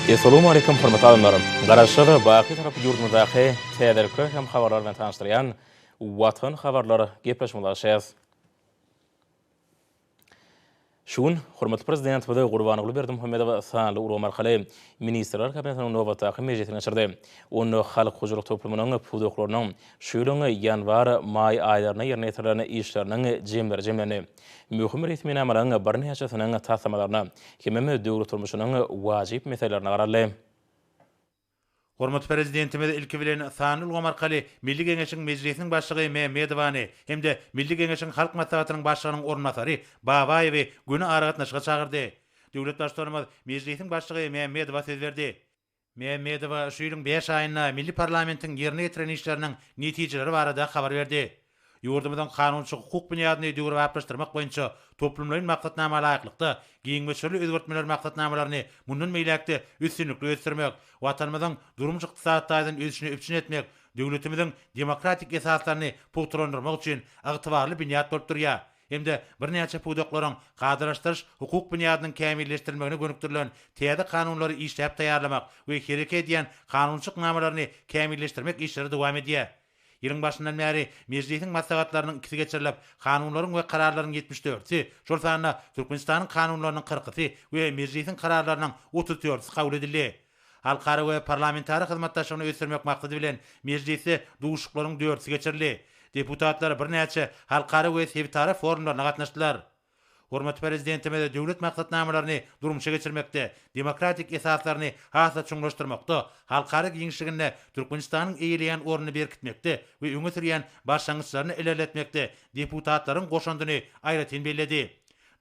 Essalawmaleýkum hormatly adamlar! Garaşsyz, baky Tarap ýurdumyzdaky täzelikler hem habarlar bilen tanyşdyrýan Watan habarlar gepleşigimize başlaýarys. Şu gün hormatly Prezidentimiz Gurbanguly Berdimuhamedow sanly ulgam arkaly Ministrler Kabinetiniň nobatdaky mejlisini geçirdi. Onda halk hojalyk toplumynyň pudaklarynyň şu ýylyň ýanwar, maý aýlarynda ýerine ýetirilen işleriniň jemleri jemlendi. Möhüm resminamalaryň birnäçesiniň taslamalaryna hemem döwlet durmuşynyň wajyp meselelerine garaldy. Hormatly Prezidentimiz ilki bilen sanly ulgam arkaly Milli Geňeşiň Mejlisiniň Başlygy Mämmedowany hem-de Milli Geňeşiň Halk Maslahatynyň Başlygynyň orunbasary Babaýewi göni aragatnaşyga çagyrdy. Döwlet Baştutanymyz Mejlisiň Başlygy Mämmedowa söz berdi. Mämmedowa şu ýylyň bäş aýynda milli parlamentiň ýerine ýetiren işleriniň netijeleri barada habar berdi. Ýurdumyzyň kanunçy-hukuk binýadyny döwrebaplaşdyrmak boýunça toplumlaýyn maksatnama laýyklykda, giň möçberli özgertmeler maksatnamalaryny mundan beýläk-de üstünlikli ösdürmek, Watanymyzyň durmuş-ykdysady taýdan ösüşini üpjün etmek, döwletimiziň demokratik esaslaryny pugtalandyrmak üçin ygtybarly binýat bolup durýar hem-de birnäçe pudaklaryň kadalaşdyryş-hukuk binýadynyň kämilleşdirilmegine gönükdirilen täze kanunlary işläp taýýarlamak we hereket edýän kanunçylyk namalaryny kämilleşdirmek işleri dowam edýär. Ýylyň başyndan bäri Mejlisiň maslahatlarynyň ikisi geçirilip, kanunlaryň we kararlaryň ýetmiş dördüsi, şol sanda Türkmenistanyň kanunlarynyň kyrkysy we Mejlisiň kararlarynyň 30 dördüsi kabul edildi. Halkara we parlamentara hyzmatdaşlygyny ösdürmek maksady bilen Mejlisde duşuşyklaryň dördüsi geçirildi. Deputatlar birnäçe halkara we sebitara forumlaryna gatnaşdylar. Hormatly Prezidentimiz döwlet maksatnamalaryny durmuşa geçirmekde, demokratik esaslaryny has-da çuňlaşdyrmakda, halkara giňişliginde Türkmenistanyň eýeleýän ornuny berkitmekde we öňe sürýän başlangyçlaryny ilerletmekde deputatlaryň goşandyny aýratyn belledi.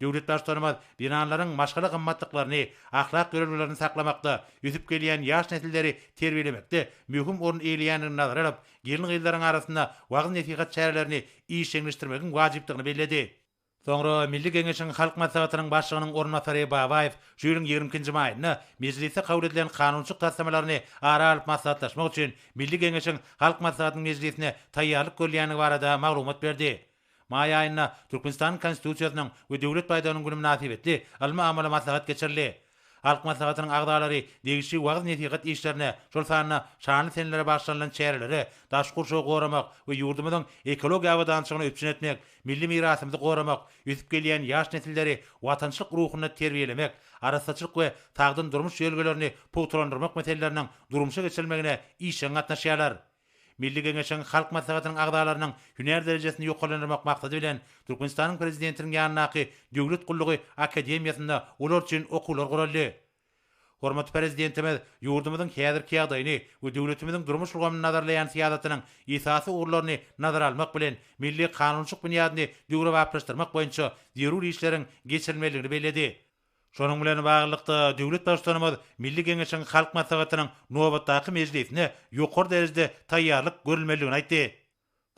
Döwlet Baştutanymyz zenanlaryň maşgala gymmatlyklaryny, ahlak ýörelgelerini saklamakda, ösüp gelýän ýaş nesilleri terbiýelemekde möhüm orun eýeleýändigini nazara alyp, gelin-gyzlaryň arasynda wagyz-nesihat çärelerini işjeňleşdirmegiň wajypdygyny belledi. Soňra Milli Geňeşiň Halk Maslahatynyň Başlygynyň orunbasary Babaýew şu ýylyň ýigrimi ikinji maýynda Mejlisde kabul edilen kanunçylyk taslamalaryny ara alyp maslahatlaşmak üçin Milli Geňeşiň Halk Maslahatynyň mejlisine taýýarlyk görülýändigi barada maglumat berdi. Maý aýynda Türkmenistanyň Konstitusiýasynyň we Döwlet baýdagynyň güni mynasybetli ylmy-amaly maslahat geçirildi. Halk Maslahatynyň agzalary degişli wagyz-nesihat işlerine, şol sanda şanly senelere bagyşlanylan çärelere, daşky gurşawy goramak we ýurdumyzyň ekologiýa abadançylygyny üpjün etmek, milli mirasymyzy goramak, ösüp gelýän ýaş nesilleri watançylyk ruhunda terbiýelemek, arassaçylyk we sagdyn durmuş ýörelgelerini pugtalandyrmak meseleleriniň durmuşa geçirilmegine işjeň gatnaşýarlar. Milli Geňeşiň Halk Maslahatynyň agzalarynyň hünär derejesini ýokarlandyrmak maksady bilen, Türkmenistanyň Prezidentiniň ýanyndaky Döwlet gullugy akademiýasynda olar üçin okuwlar guraldy. Hormatly Prezidentimiz ýurdumyzyň häzirki ýagdaýyny we döwletimiziň durmuş ulgamyny nazarlaýan syýasatynyň esasy ugurlaryny nazara almak bilen, milli kanunçylyk binýadyny döwrebaplaşdyrmak boýunça zerur işleriň geçirilmelidigini belledi. Şonuň bilen baglylykda, döwlet Baştutanymyz Milli Geňeşiň Halk Maslahatynyň nobatdaky mejlisine ýokary derejede taýýarlyk görülmelidigini aýtdy.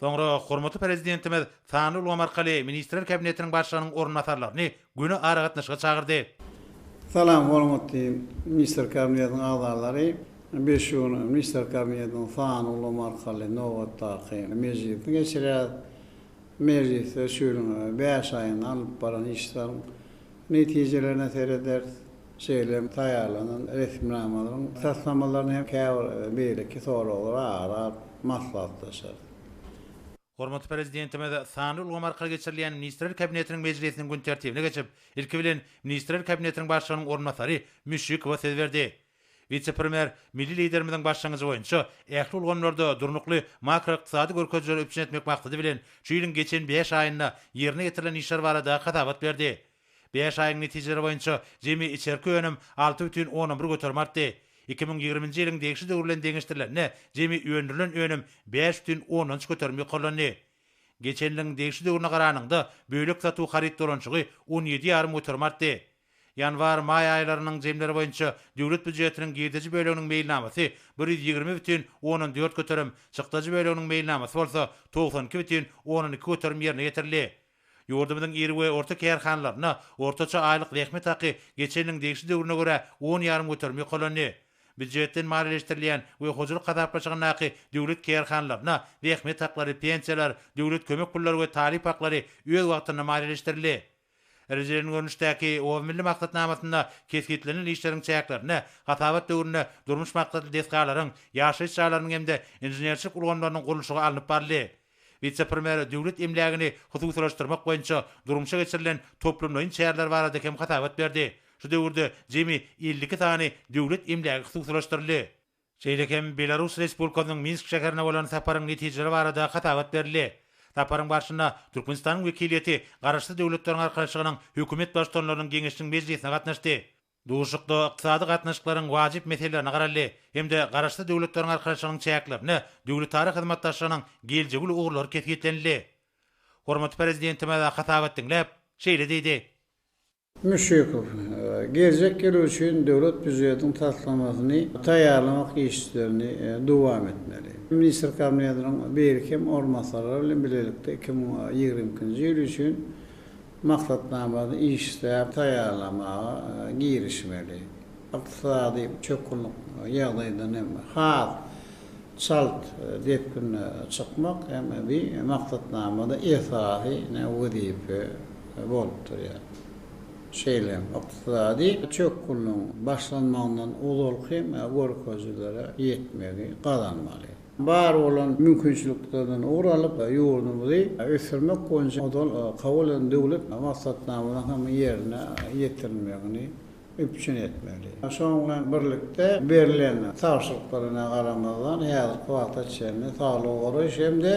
Soňra hormatly Prezidentimiz sanly ulgam arkaly Ministrler Kabinetiniň Başlygynyň orunbasarlaryny göni aragatnaşyga çagyrdy. Salam hormatly Ministrler Kabinetiniň agzalary! Biz şu gün Ministrler Kabinetiniň sanly ulgam arkaly nobatdaky mejlisini geçirýäris. Mejlisde şu ýylyň bäş aýynda alnyp baran işleriň netijelerine serederis. Şeýle hem taýýarlanan resminamalaryň taslamalaryny hem käbir beýleki soraglary ara alyp maslahatlaşarys. Hormatly Prezidentimiz sanly ulgam arkaly geçirilýän Ministrler Kabinetiniň mejlisiniň gün tertibine geçip, ilki bilen Ministrler Kabinetiniň Başlygynyň orunbasary Müşşikowa söz berdi. Wise-premýer milli Liderimiziň başlangyjy boýunça ähli ulgamlarda durnukly makroykdysady görkezijileri üpjün etmek maksady bilen, şu ýylyň geçen bäş aýynda ýerine ýetirilen işler barada hasabat berdi. Bäş aýyň netijeleri boýunça jemi içerki önüm 6,1 göterim artdy. 2020-nji ýylyň degişli döwri bilen deňeşdirilende jemi öndürilen önüm 5,3 göterim ýokarlandy. Geçen ýylyň degişli döwrüne garanyňda bölek satuw haryt dolanyşygy 17,5 göterim artdy. Ýanwar, maý aýlarynyň jemleri boýunça döwlet býujetiniň girdeji böleginiň meýilnamasy 120,4 göterim, çykdajy böleginiň meýilnamasy bolsa 92,2 göterim ýerine ýetirildi. Ýurdumyzyň iri we orta kärhanalarynda ortaça aýlyk zähmet haky geçen ýylyň degişli döwrüne görä 10,5 göterim ýokarlandy. Býujetden maliýeleşdirilýän we hojalyk hasaplaşygyndaky döwlet kärhanalarynda zähmet haklary, pensiýalar, döwlet kömek pullary we talyp haklary öz wagtynda maliýeleşdirildi. Rejeli görnüşdäki Oba milli maksatnamasynda kesgitlenilen işleriň çäklerinde hasabat döwründe durmuş maksatly desgalaryň, ýaşaýyş jaýlarynyň hem-de inženerçilik ulgamlarynyň gurluşygy alnyp baryldy. Wise-premýer döwlet emlägini hususylaşdyrmak boýunça durmuşa geçirilen toplumlaýyn çäreler barada hem hasabat berdi. Şu döwürde jemi 52 sany döwlet emlägi hususylaşdyryldy. Şeýle hem Belarus Respublikasynyň Minsk şäherine bolan saparyň netijeleri barada hasabat berildi. Saparyň barşynda Türkmenistanyň wekiliýeti Garaşsyz Döwletleriň Arkalaşygynyň Hökümet Baştutanlarynyň Geňeşiniň mejlisine gatnaşdy. Duşuşykda ykdysady gatnaşyklaryň wajyp meselelerine garaldy hem-de Garaşsyz Döwletleriň Arkalaşygynyň çäklerinde döwletara hyzmatdaşlygynyň geljegi uly ugurlary kesgitlenildi. Hormatly Prezidentimiz hasabat diňläp, şeýle diýdi. Müşşikow, geljek ýyl üçin döwlet býujetiniň taslamasyny taýýarlamak işlerini dowam etmeli. Ministr Kabinetiniň beýleki hem orunbasarlary bilen bilelikde 2022-nji ýyl üçin maksatnamasyny işläp taýýarlamaga girişmeli. Ykdysady çökgünlik ýagdaýdan hem has çalt depginde çykmak hem bi maksatnamada esasy wezipe bolup durýar. Şeýle hem ykdysady çökgünligiň başlanmagyndan ozalky hem görkezijilere ýetmegi gazanmaly. Bar bolan mümkinçiliklerden ugur alyp, ýurdumyzy ösdürmek boýunça ozal kabul edilen döwlet maksatnamalaryň hem ýerine ýetirilmegini üpjün etmeli. Şonuň bilen birlikde, berlen tabşyryklaryna garamazdan, häzirki wagta çenli saglygy goraýyş hem-de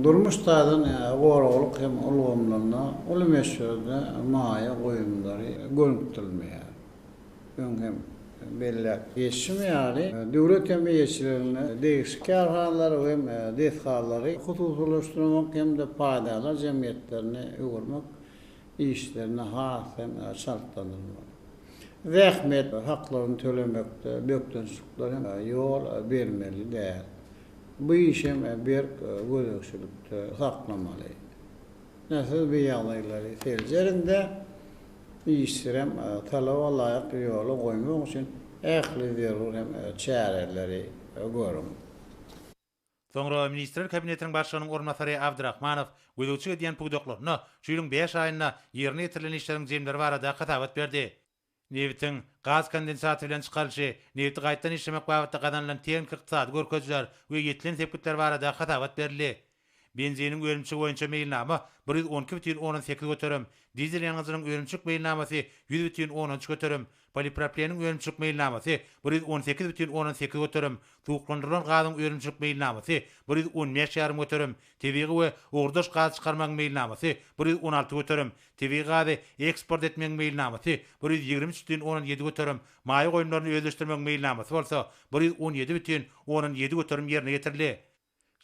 durmuş taýdan goraglyk hem ulgamlarynda uly möçberde maýa goýumlary gönükdirilmeýär. Öň hem belläp geçişim ýaly, döwlet hem eýeçiligine degişli kärhanalary hem desgalary hususylaşdyrmak hem-de paýdarlar jemgyýetlerine öwürmek işlerini has hem çaltlandyrmaly. Zähmet haklaryny tölemekde bökdençliklere hem ýol bermeli däl. Bu işi hem berk gözegçilikde saklamaly. Ine, siz bu ýagdaýlary seljeriň-de, işlerem talaba laýyk ýola goýmak üçin ähli zerur hem çäreleri görüň. Soňra Ministrler Kabinetiniň Başlygynyň orunbasary Abdyrahmanow gözegçilik edýän pudaklarynda şu ýylyň bäş aýynda ýerine ýetirilen işleriň jemleri barada hasabat berdi. Nebitiň gaz kondensaty bilen çykarylyşy, nebiti gaýtadan işlemek babatda gazanylan tehniki-ykdysady görkezijiler we ýetilen sepgitler barada hasabat berildi. Benziniň önümçiligi boýunça meýilnama 112,8 göterim, dizel ýangyjynyň önümçilik meýilnamasy 100,3 göterim, polipropleniň önümçilik meýilnamasy 118,8 göterim, suwuklandyrylan gazyň önümçilik meýilnamasy 115 ýarym göterim, tebigy we ugurdaş gaz çykarmagyň meýilnamasy 116 göterim, tebigy gazy eksport etmegiň meýilnamasy 123,7 göterim, maýa goýumlaryny özleşdirmegiň meýilnamasy bolsa 117,7 göterim ýerine ýetirildi.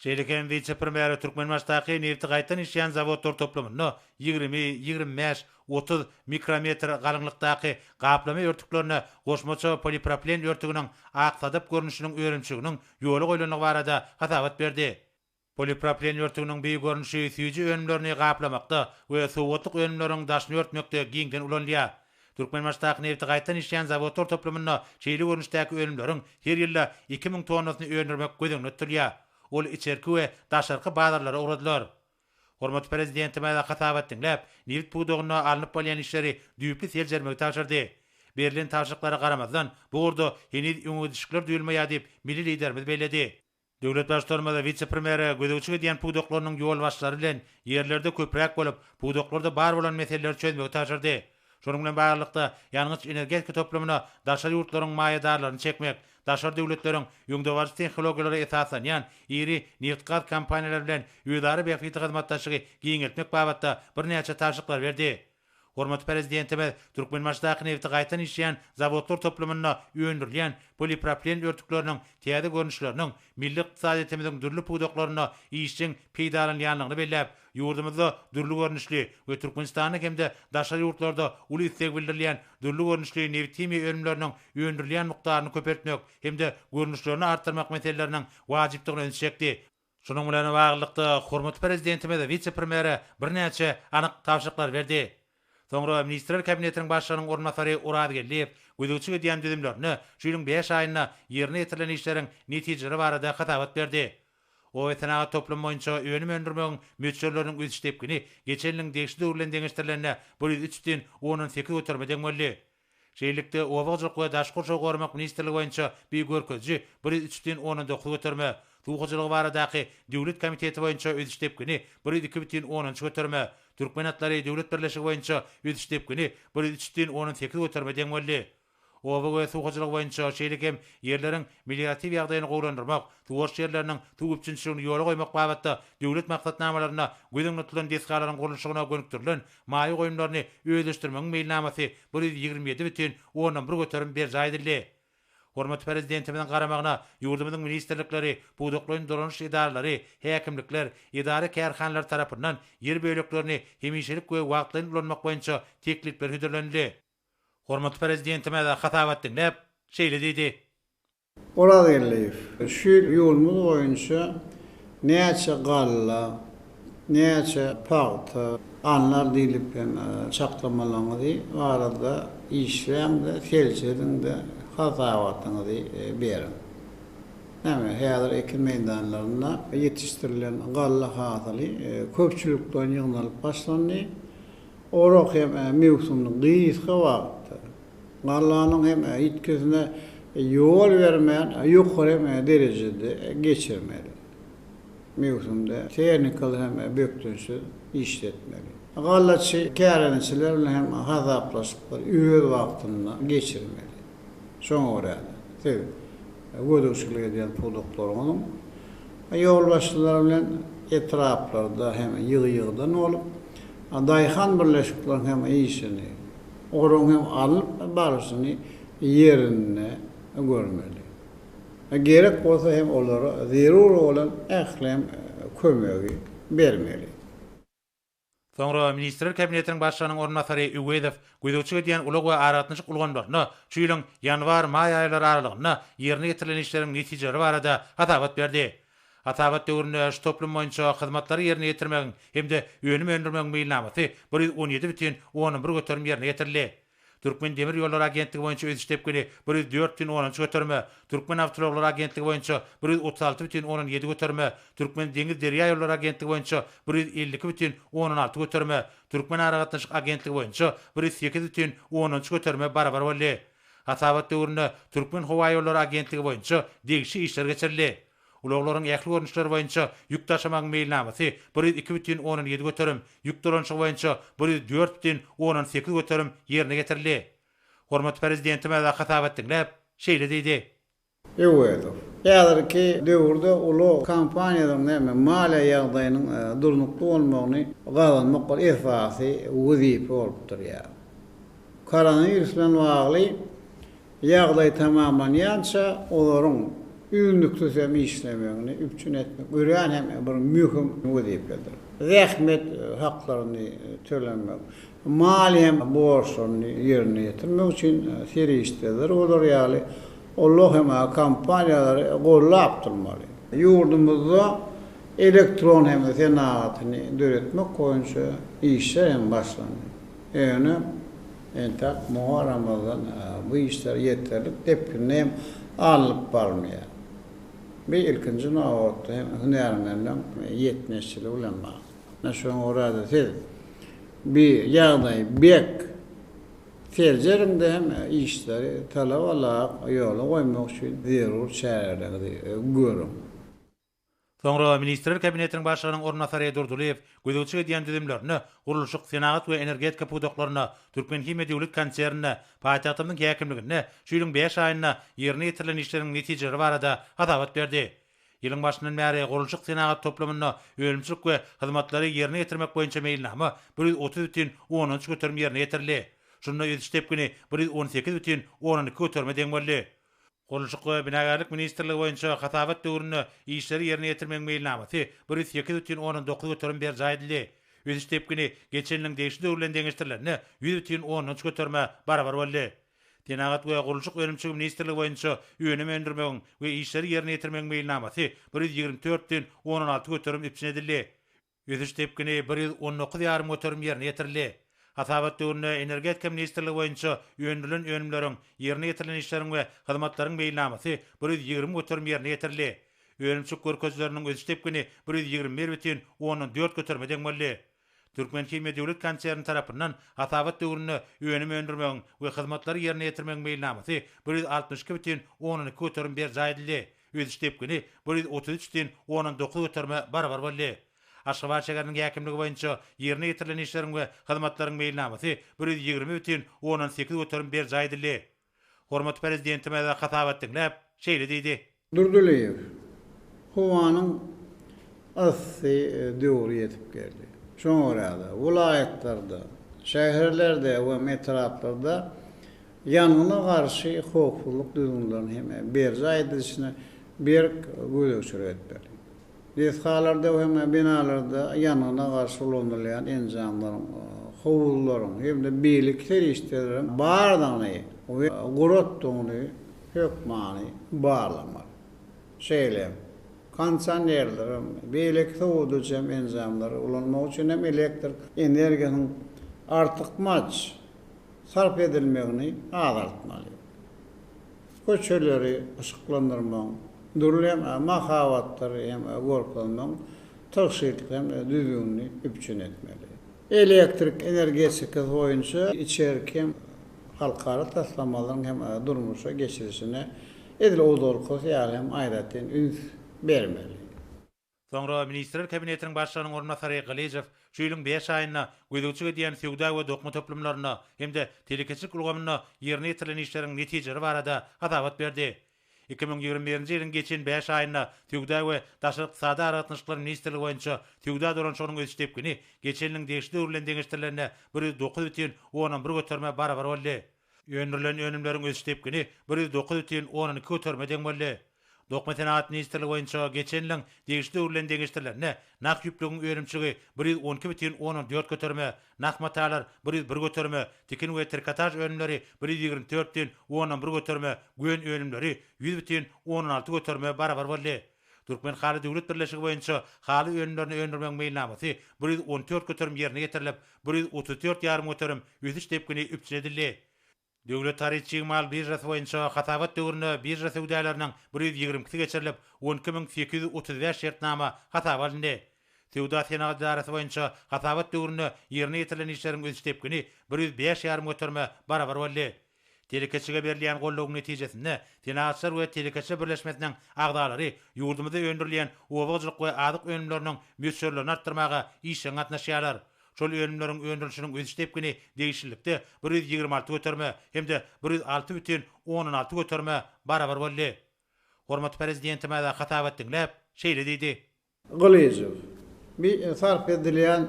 Şeýle hem wise-premýer Türkmenbaşydaky nebiti gaýtadan işleýän zawodlar toplumynda 20, 25, 30 mikrometr galyňlykdaky gaplama örtüklerine goşmaça polipropilen örtüginiň ak sadap görnüşiniň önümçiliginiň ýola goýlandygy barada hasabat berdi. Polipropilen örtüginiň bu görnüşi süýji önümlerini gaplamakda we sowgatlyk önümleriň daşyny örtmekde giňden ulanylýar. Türkmenbaşydaky nebiti gaýtadan işleýän zawodlar toplumynda şeýle görnüşdäki önümleriň her ýylda 2000 tonnasyny öndürmek göz öňünde tutulýar. Ol içerki we daşarky bazarlara ugradylar. Hormatly Prezidentimiz hasabat diňläp, nebit pudagynda alnyp barylýan işleri düýpli seljermegi tabşyrdy. Berlen tabşyryklara garamazdan, bu ugurda heniz öňegidişlikler duýulmaýar diýip, milli Liderimiz belledi. Döwlet Baştutanymyz wise-premýere gözegçilik edýän pudaklarynyň ýolbaşçylary bilen ýerlerde köpräk bolup, pudaklarda bar bolan meseleleri çözmegi tabşyrdy. Şonuň bilen baglylykda, ýangyç-energetika toplumyna daşary ýurtlaryň maýadarlaryny çekmek, daşary döwletleriň öňdebaryjy tehnologiýalara esaslanýan iri nebitgaz kompaniýalary bilen özara bähbitli hyzmatdaşlygy giňeltmek babatda birnäçe tabşyryklary berdi. Hormatly Prezidentimiz Türkmenbaşydaky nebiti gaýtadan işleýän zawodlar toplumynda öndürilýän polipropilen örtükleriniň täze görnüşleriniň milli ykdysadyýetimiziň dürli pudaklarynda işjeň peýdalanylýandygyny belläp, ýurdumyzda dürli görnüşli we Türkmenistanda hem-de daşary ýurtlarda uly isleg bildirilýän dürli görnüşli nebithimiýa önümleriniň öndürilýän mukdaryny köpeltmek hem-de görnüşlerini artdyrmak meseleleriniň wajypdygyna ünsi çekdi. Şunuň bilen baglylykda, hormatly Prezidentimiz wise-premýere birnäçe anyk tabşyryklary berdi. Soňra Ministrler Kabinetiniň Başlygynyň orunbasary Oraz Geldiýew gözegçilik edýän düzümlerinde şu ýylyň bäş aýynda ýerine ýetirilen işleriň netijeleri barada hasabat berdi. Oba-senagat toplumy boýunça önüm öndürmegiň möçberleriniň ösüş depgini geçen ýylyň degişli döwri bilen deňeşdirilende 103 bütin ondan sekiz göterime deň boldy. Şeýlelikde, Oba hojalyk we daşky gurşawy goramak ministrligi boýunça bu görkeziji 103 bütin 9 göterime, Suw hojalygy baradaky döwlet komiteti boýunça ösüş depgini 102 bütin 13 göterime, Türkmen atlary döwlet birleşigi boýunça ösüş depgini 103 bütin 8 göterime deň boldy. Oba we suw hojalygy boýunça, şeýle hem ýerleriň melioratiw ýagdaýyny gowulandyrmak, suwaryş ýerleriniň suw üpjünçiligini ýola goýmak babatda döwlet maksatnamalarynda göz öňünde tutulan desgalaryň gurluşygyna gönükdirilen maýa goýumlaryny özleşdirmegiň meýilnamasy 127 bütin ondan bir göterim berjaý edildi. Hormatly Prezidentimiziň garamagyna ýurdumyzyň ministrlikleri, pudaklaýyn dolanyş edaralary, häkimlikler, edara-kärhanalar tarapyndan ýer böleklerini hemişelik we wagtlaýyn ulanmak boýunça teklipler hödürlenildi. Hormatly Prezidentimiz hasabat diňläp, şeýle diýdi. Orazgeldiýew, şu ýyl ýurdumyz boýunça näçe galla, näçe pagta alnar diýlip hem çaklamalaryňyzy barada işläň-de, seljeriň-de, hasabatyňyzy beriň. Näme, häzir ekin meýdanlarynda ýetişdirilen galla hasyly köpçülikleýin ýygnalyp başlandy. Orak hem möwsümini gysga wagtda, gallanyň hem ýitgisine ýol bermän ýokary hem derejede geçirmeli. Möwsümde tehnikaly hem bökdençsiz işletmeli. Gallaçy kärendeçiler bilen hem hasaplaşyklary öz wagtynda geçirmeli. Şoňa görä-de, siz gözegçilik edýän pudaklaryňyzyň ýolbaşçylary bilen etraplarda hem ýygy-ýygydan bolup, daýhan birleşikleriň hem işini, olaryň hem alnyp barşyny ýerinde görmeli. Gerek bolsa hem olara zerur bolan ähli hem kömegi bermeli. Soňra Ministrler Kabinetiniň Başlygynyň orunbasary Öwezow gözegçilik edýän ulag we aragatnaşyk ulgamlarynda şu ýylyň ýanwar-maý aýlary aralygynda ýerine ýetirilen işleriň netijeleri barada hasabat berdi. Hasabat döwründe şu toplum boýunça hyzmatlary ýerine ýetirmegiň hem-de önüm öndürmegiň meýilnamasy 117 bütin ondan bir göterim ýerine ýetirildi. Türkmen demir ýollary agentligi boýunça ösüş depgini 104 bütin ondan üç göterime, Türkmen awtoulaglary agentligi boýunça 136 bütin ondan ýedi göterime, Türkmen deňiz derýa ýollary agentligi boýunça 152 bütin ondan alty göterime, Türkmen aragatnaşyk agentligi boýunça 108 bütin ondan üç göterime barabar boldy. Hasabat döwründe Türkmen howaýollary agentligi boýunça degişli işler geçirildi. Ulaglaryň ähli görnüşleri boýunça ýük daşamagyň meýilnamasy 102 bütin ondan ýedi göterim, ýük dolanyşygy boýunça 104 bütin ondan sekiz göterim ýerine ýetirildi. Hormatly Prezidentimiz hasabat diňläp, şeýle diýdi. Öwezow. Häzirki döwürde ulag kompaniýalaryň näme maliýe ýagdaýynyň durnukly bolmagyny gazanmak bir esasy wezipe bolup durýar. Koronawirus bilen bagly Ýagdaý tamamlanýança olaryň üznüksiz hem işlemegini üpjün etmek örän hem bir möhüm wezipedir. Zähmet haklaryny tölemek, maliýe hem borçlaryny ýerine ýetirmek üçin serişdeler bolar ýaly ulag hem kompaniýalary gollap durmaly. Ýurdumyzda elektron hem senagatyny döretmek boýunça işler hem başlandy. Ýöne entek muňa garamazdan bu işler ýeterlik depginde hem alnyp barylmaýar. Bu ilkinji nobatda hem hünärmenleň ýetmezçiligi bilen bagly. Ine şoňa görä-de siz bu ýagdaýy berk seljeriň-de hem işleri talaba laýyk ýola goýmak üçin zerur çäreleri görüň. Soňra Ministrler Kabinetiniň Başlygynyň orunbasary Durdylyýew gözegçilik edýän düzümlerinde, gurluşyk, senagat we energetika pudaklarynda, Türkmenhimiýa döwlet konserninde, paýtagtymyzyň häkimliginde şu ýylyň bäş aýynda ýerine ýetirilen işleriň netijeleri barada hasabat berdi. Ýylyň başyndan bäri gurluşyk-senagat toplumynda önümçilik we hyzmatlary ýerine ýetirmek boýunça meýilnama 130 bütin ondan üç göterim ýerine ýetirildi. Şunda ösüş depgini 118 bütin ondan iki göterime deň boldy. Gurluşyk we binagärlik ministrligi boýunça hasabat döwründe işleri ýerine ýetirmegiň meýilnamasy 108 bütin ondan 9 göterim berjaý edildi. Ösüş depgini geçen ýylyň degişli döwri bilen deňeşdirilende 100 bütin ondan üç göterime barabar boldy. Senagat we gurluşyk önümçiligi ministrligi boýunça önüm öndürmegiň we işleri ýerine ýetirmegiň meýilnamasy 124 bütin ondan 6 göterim üpjün edildi. Ösüş depgini 119 ýarym göterim ýerine ýetirildi. Hasabat döwründe Energetika ministrligi boýunça öndürilen önümleriň, ýerine ýetirilen işleriň we hyzmatlaryň meýilnamasy 120 göterim ýerine ýetirildi. Önümçilik görkezijileriniň ösüş depgini 121,4 göterime deň boldy. Türkmenhimiýa döwlet konserni tarapyndan hasabat döwründe önüm öndürmegiň we hyzmatlary ýerine ýetirmegiň meýilnamasy 162,2 göterim berjaý edildi. Ösüş depgini 133,9 göterime barabar boldy. Aşgabat şäheriniň häkimligi boýunça ýerine ýetirilen işleriň we hyzmatlaryň meýilnamasy 120,8 göterim berjaý edildi. Hormatly Prezidentimiz hasabat diňläp, şeýle diýdi. Durdylyýew, Howanyň yssy döwri ýetip geldi. Şoňa görä-de, welaýatlarda, şäherlerde we etraplarda ýangyna garşy howpsuzlyk düzgünleriniň hem berjaý edilişine berk gözegçilik etmeli. Desgalarda we binalarda ýangyna garşy ulanylýan enjamlaryň, howuzlaryň hem-de beýleki serişdeleriň bardygyny we guratdygyny hökmany barlamaly. Şeýle hem, kondisionerleri hem, beýleki sowadyjy hem enjamlary ulanmak üçin hem elektrik energiýasynyň artykmaç sarp edilmegini azaltmaly. Köçeleri yşyklandyrmagyň, dürli hem mahabatlary hem görkezmegiň tygşytly hem düzgünini üpjün etmeli. Elektrik energetikasy boýunça içerki hem halkara taslamalaryň hem durmuşa geçirilişine edil ozalkysy ýaly hem aýratyn üns bermeli. Soňra Ministrler Kabinetiniň Başlygynyň orunbasary Gylyjow şu ýylyň bäş aýynda gözegçilik edýän söwda we dokma toplumlarynda hem-de telekeçilik ulgamynda ýerine ýetirilen işleriň netijeleri barada hasabat berdi. 2021-nji ýylyň geçen bäş aýynda Söwda we daşary ykdysady aragatnaşyklar ministrligi boýunça söwda dolanyşygynyň ösüş depgini geçen ýylyň degişli döwri bilen deňeşdirilende 109 bütin ondan bir göterime barabar boldy. Öndürilen önümleriň ösüş depgini 109 bütin ondan iki göterime deň boldy. Dokma senagat ministrligi boýunça geçen ýylyň degişli döwri bilen deňeşdirilende, nah ýüplügiň önümçiligi 112 bütin ondan dört göterime, nah matalar 101 göterime, tikin we trikotaž önümleri 124 bütin ondan bir göterime, gön önümleri 100 bütin ondan alty göterime barabar boldy. Türkmenhaly döwlet birleşigi boýunça haly önümlerini öndürmegiň meýilnamasy 114 göterim ýerine ýetirilip, 134 ýarym göterim ösüş depgini üpjün edildi. Döwlet haryt-çig mal biržasy boýunça hasabat döwründe birža söwdalarynyn 122-si geçirilip, 12 835 şertnama hasaba alyndy. Söwda-senagat edarasy boýunça hasabat döwründe ýerine ýetirilen işleriň ösüş depgini 105 ýarym göterime barabar boldy. Telekeçilige berilýän goldawyň netijesinde Senagatçylar we telekeçiler birleşmesiniň agzalary ýurdumyzda öndürilýän oba hojalyk we azyk önümleriniň möçberlerini artdyrmaga işjeň gatnaşýarlar. Şol önümleriň öndürilişiniň ösüş depgini degişlilikde 126 göterime hem-de 106 bütin ondan alty göterime barabar boldy. Hormatly Prezidentimiz hasabat diňläp, şeýle diýdi. Gylyjow, Bi sarp edilýän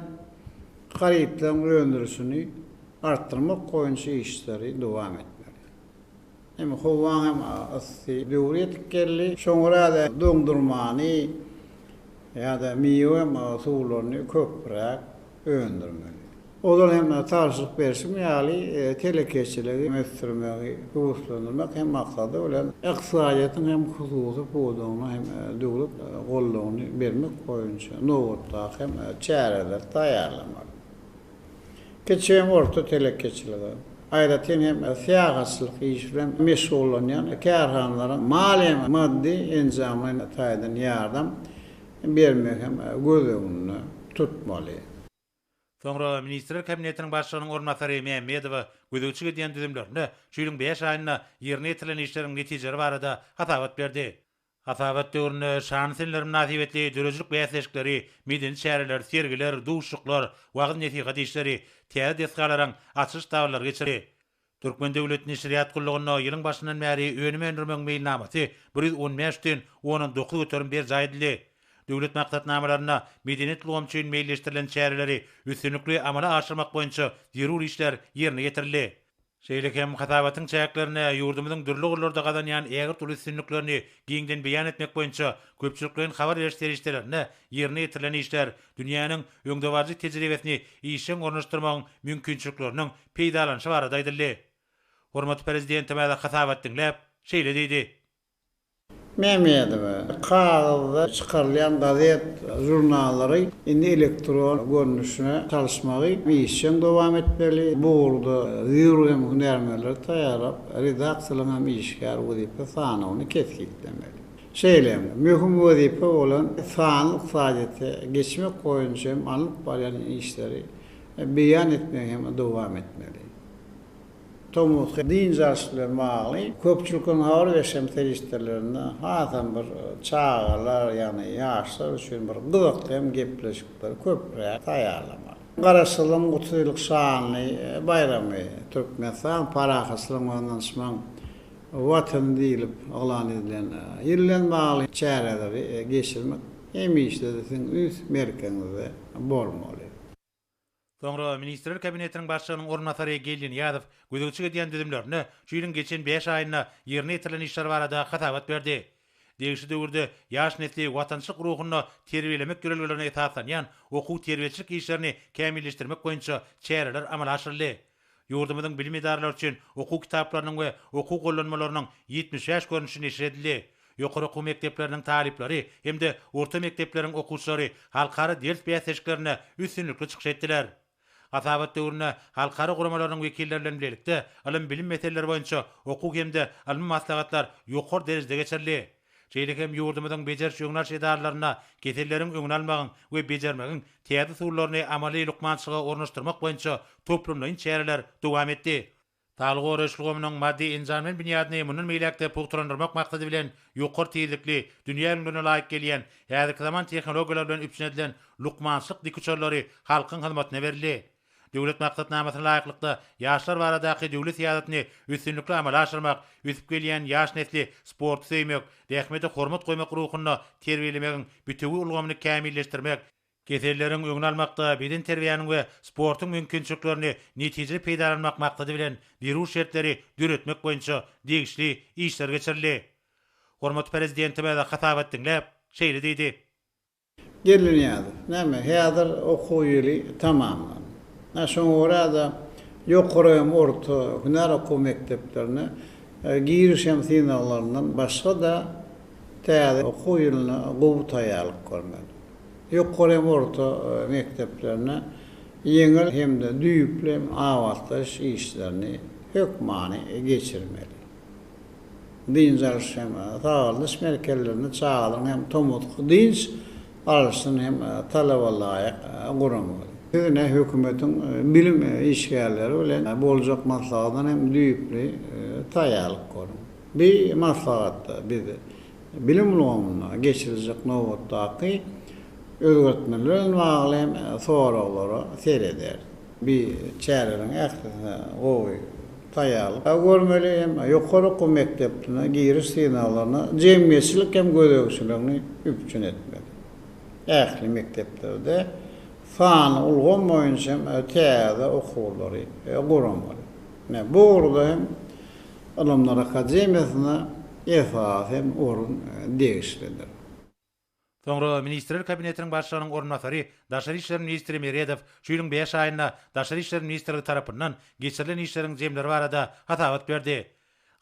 harytlaryň öndürilişini artdyrmak boýunça işleri dowam etmeli. Hem howaň hem yssy döwri ýetip geldi. Şoňa görä-de doňdurmany ýa-da miwe suwlaryny köpräk öndürmeli. Ozal hem tabşyryk berşim ýaly, telekeçiligi ösdürmegi höweslendirmek hem maksady bilen ykdysadyýetiň hem hususy pudagyna hem döwlet goldawyny bermek boýunça nobatdaky hem çäreleri taýýarlamaly. Kiçi hem orta telekeçilige, aýratyn hem syýahatçylyk işi bilen meşgullanýan kärhanalaryň maliýe maddy enjamlaýyn taýdan ýardam bermegi hem göz öňünde tutmaly. Soňra Ministrler Kabinetiniň Başlygynyň orunbasary Mämmedowa gözegçilik edýän düzümlerinde şu ýylyň bäş aýynda ýerine ýetirilen işleriň netijeleri barada hasabat berdi. Hasabat döwründe şanly seneler mynasybetli döredijilik bäsleşikleri, medeni çäreler, sergiler, duşuşyklar, wagyz-nesihat işleri, täze desgalaryň açylyş dabaralary geçirildi. Türkmen döwlet neşirýat gullugynda ýylyň başyndan bäri önüm öndürmegiň meýilnamasy 115 bütin ondan 9% berjaý edildi. Döwlet maksatnamalarynda medeniýet ulgamy üçin meýilleşdirilen çäreleri üstünlikli amala aşyrmak boýunça zerur işler ýerine ýetirildi. Şeýle hem hasabatyň çäklerinde ýurdumyzyň dürli ugurlarda gazanýan ägirt uly üstünliklerini giňden beýan etmek boýunça köpçülikleýin habar beriş serişdelerinde ýerine ýetirilen işler, dünýäniň öňdebaryjy tejribesini işjeň ornaşdyrmagyň mümkinçilikleriniň peýdalanyşy barada aýdyldy. Hormatly Prezidentimiz hasabat diňläp, şeýle diýdi. Mämmedowa, Kagyzda çykarylýan gazet, žurnallary indi elektron görnüşine çalyşmagy işjeň dowam etmeli. Bu ugurda zerur hem hünärmenleri taýýarlap, redaksiýalaryň hem işgär wezipe sanawyny kesgitlemeli. Şeýle hem, möhüm wezipe bolan sanly ykdysadyýete geçmek boýunça hem alnyp barýan işleri beýan etmegi hem dowam etmeli. Tomusky dynç alyş bilen bagly köpçülikleýin habar beriş hem serişdelerinde hasam bir çagalar, ýagny ýaşlar üçin bir gyzykly hem gepleşikleri köpräk taýýarlamaly. Garaşsyzlygyň 30 ýyllyk şanly baýramy Türkmenistan parahatçylygyň we ynanyşmagyň Watany diýlip yglan edilen ýyl bilen bagly çäreleri geçirmek hemişe-de siziň üns merkeziňizde bolmaly. Soňra Ministrler Kabinetiniň Başlygynyň orunbasary Geldi Nyýazow gözegçilik edýän düzümlerinde şu ýylyň geçen bäş aýynda ýerine ýetirilen işler barada hasabat berdi. Degişli döwürde ýaş nesli watançylyk ruhunda terbiýelemek ýörelgelerine esaslanýan okuw-terbiýeçilik işlerini kämilleşdirmek boýunça çäreler amala aşyryldy. Ýurdumyzyň bilim edaralary üçin okuw kitaplarynyň we okuw gollanmalarynyň 75 görnüşi neşir edildi. Ýokary okuw mekdepleriniň talyplary hem-de orta mekdepleriň okuwçylary halkara ders bäsleşiklerinde üstünlikli çykyş etdiler. Hasabat döwründe halkara guramalarynyň wekilleri bilen bilelikde ylym-bilim meseleleri boýunça okuw hem-de ylmy maslahatlar ýokary derejede geçirildi. Şeýle hem ýurdumyzyň bejeriş-öňüni alyş edaralarynda keselleriň öňüni almagyň we bejermegiň täze usullaryny amaly lukmançylyga ornaşdyrmak boýunça toplumlaýyn çäreler dowam etdi. Saglygy goraýyş ulgamynyň maddy-enjamlaýyn binýadyny mundan beýläk-de pugtalandyrmak maksady bilen, ýokary tizlikli, dünýä ülňülerine laýyk gelýän, häzirki zaman tehnologiýalar bilen üpjün edilen lukmançylyk dikuçarlary halkyň hyzmatyna berildi. Döwlet maksatnamasyna laýyklykda, ýaşlar baradaky döwlet syýasatyny üstünlikli amala aşyrmak, ösüp gelýän ýaş nesli sporty söýmek, zähmete hormat goýmak ruhunda terbiýelemegiň bitewi ulgamyny kämilleşdirmek, keselleriň öňüni almakda bedenterbiýäniň we sportuň mümkinçiliklerini netijeli peýdalanmak maksady bilen zerur şertleri döretmek boýunça degişli işler geçirildi. Hormatly Prezidentimiz hasabat diňläp, şeýle diýdi. Geldi Nyýazow, Näme, häzir okuw ýyly tamamlandy. Ä şoňa görä-de, ýokary hem orta hünär okuw mekdeplerine giriş hem synaglaryndan başga-da täze okuw ýylyna gowy taýýarlyk görmeli. Ýokary hem orta mekdeplerine ýeňil hem-de düýpli hem abatlaýyş işlerini hökmany geçirmeli. Dynç alyş hem sagaldyş merkezlerinde çagalaryň hem tomusky dynç alyşyny hem talaba laýyk guramaly. Siz ine hökümetiň bilim işgärleri bilen boljak maslahatdan hem düýpli taýýarlyk görüň. Bi maslahatda biz bilim ulgamynda geçiriljek nobatdaky özgertmeler bilen bagly hem soraglara serederis. Bi çäreleriň ählisine gowy taýýarlyk görmeli hem ýokary okuw mekdeplerine giriş synaglaryna jemgyýetçilik hem gözegçiligini üpjün etmeli. Ähli mekdeplerde sanly ulgam boýunça hem täze okuwlary guramaly. Ine, bu ugurda hem Ylymlar akademiýasyna esasy hem orun degişlidir. Soňra Ministrler Kabinetiniň Başlygynyň orunbasary, daşary işler ministri Meredow şu ýylyň bäş aýynda Daşary işler ministrligi tarapyndan geçirilen işleriň jemleri barada hasabat berdi.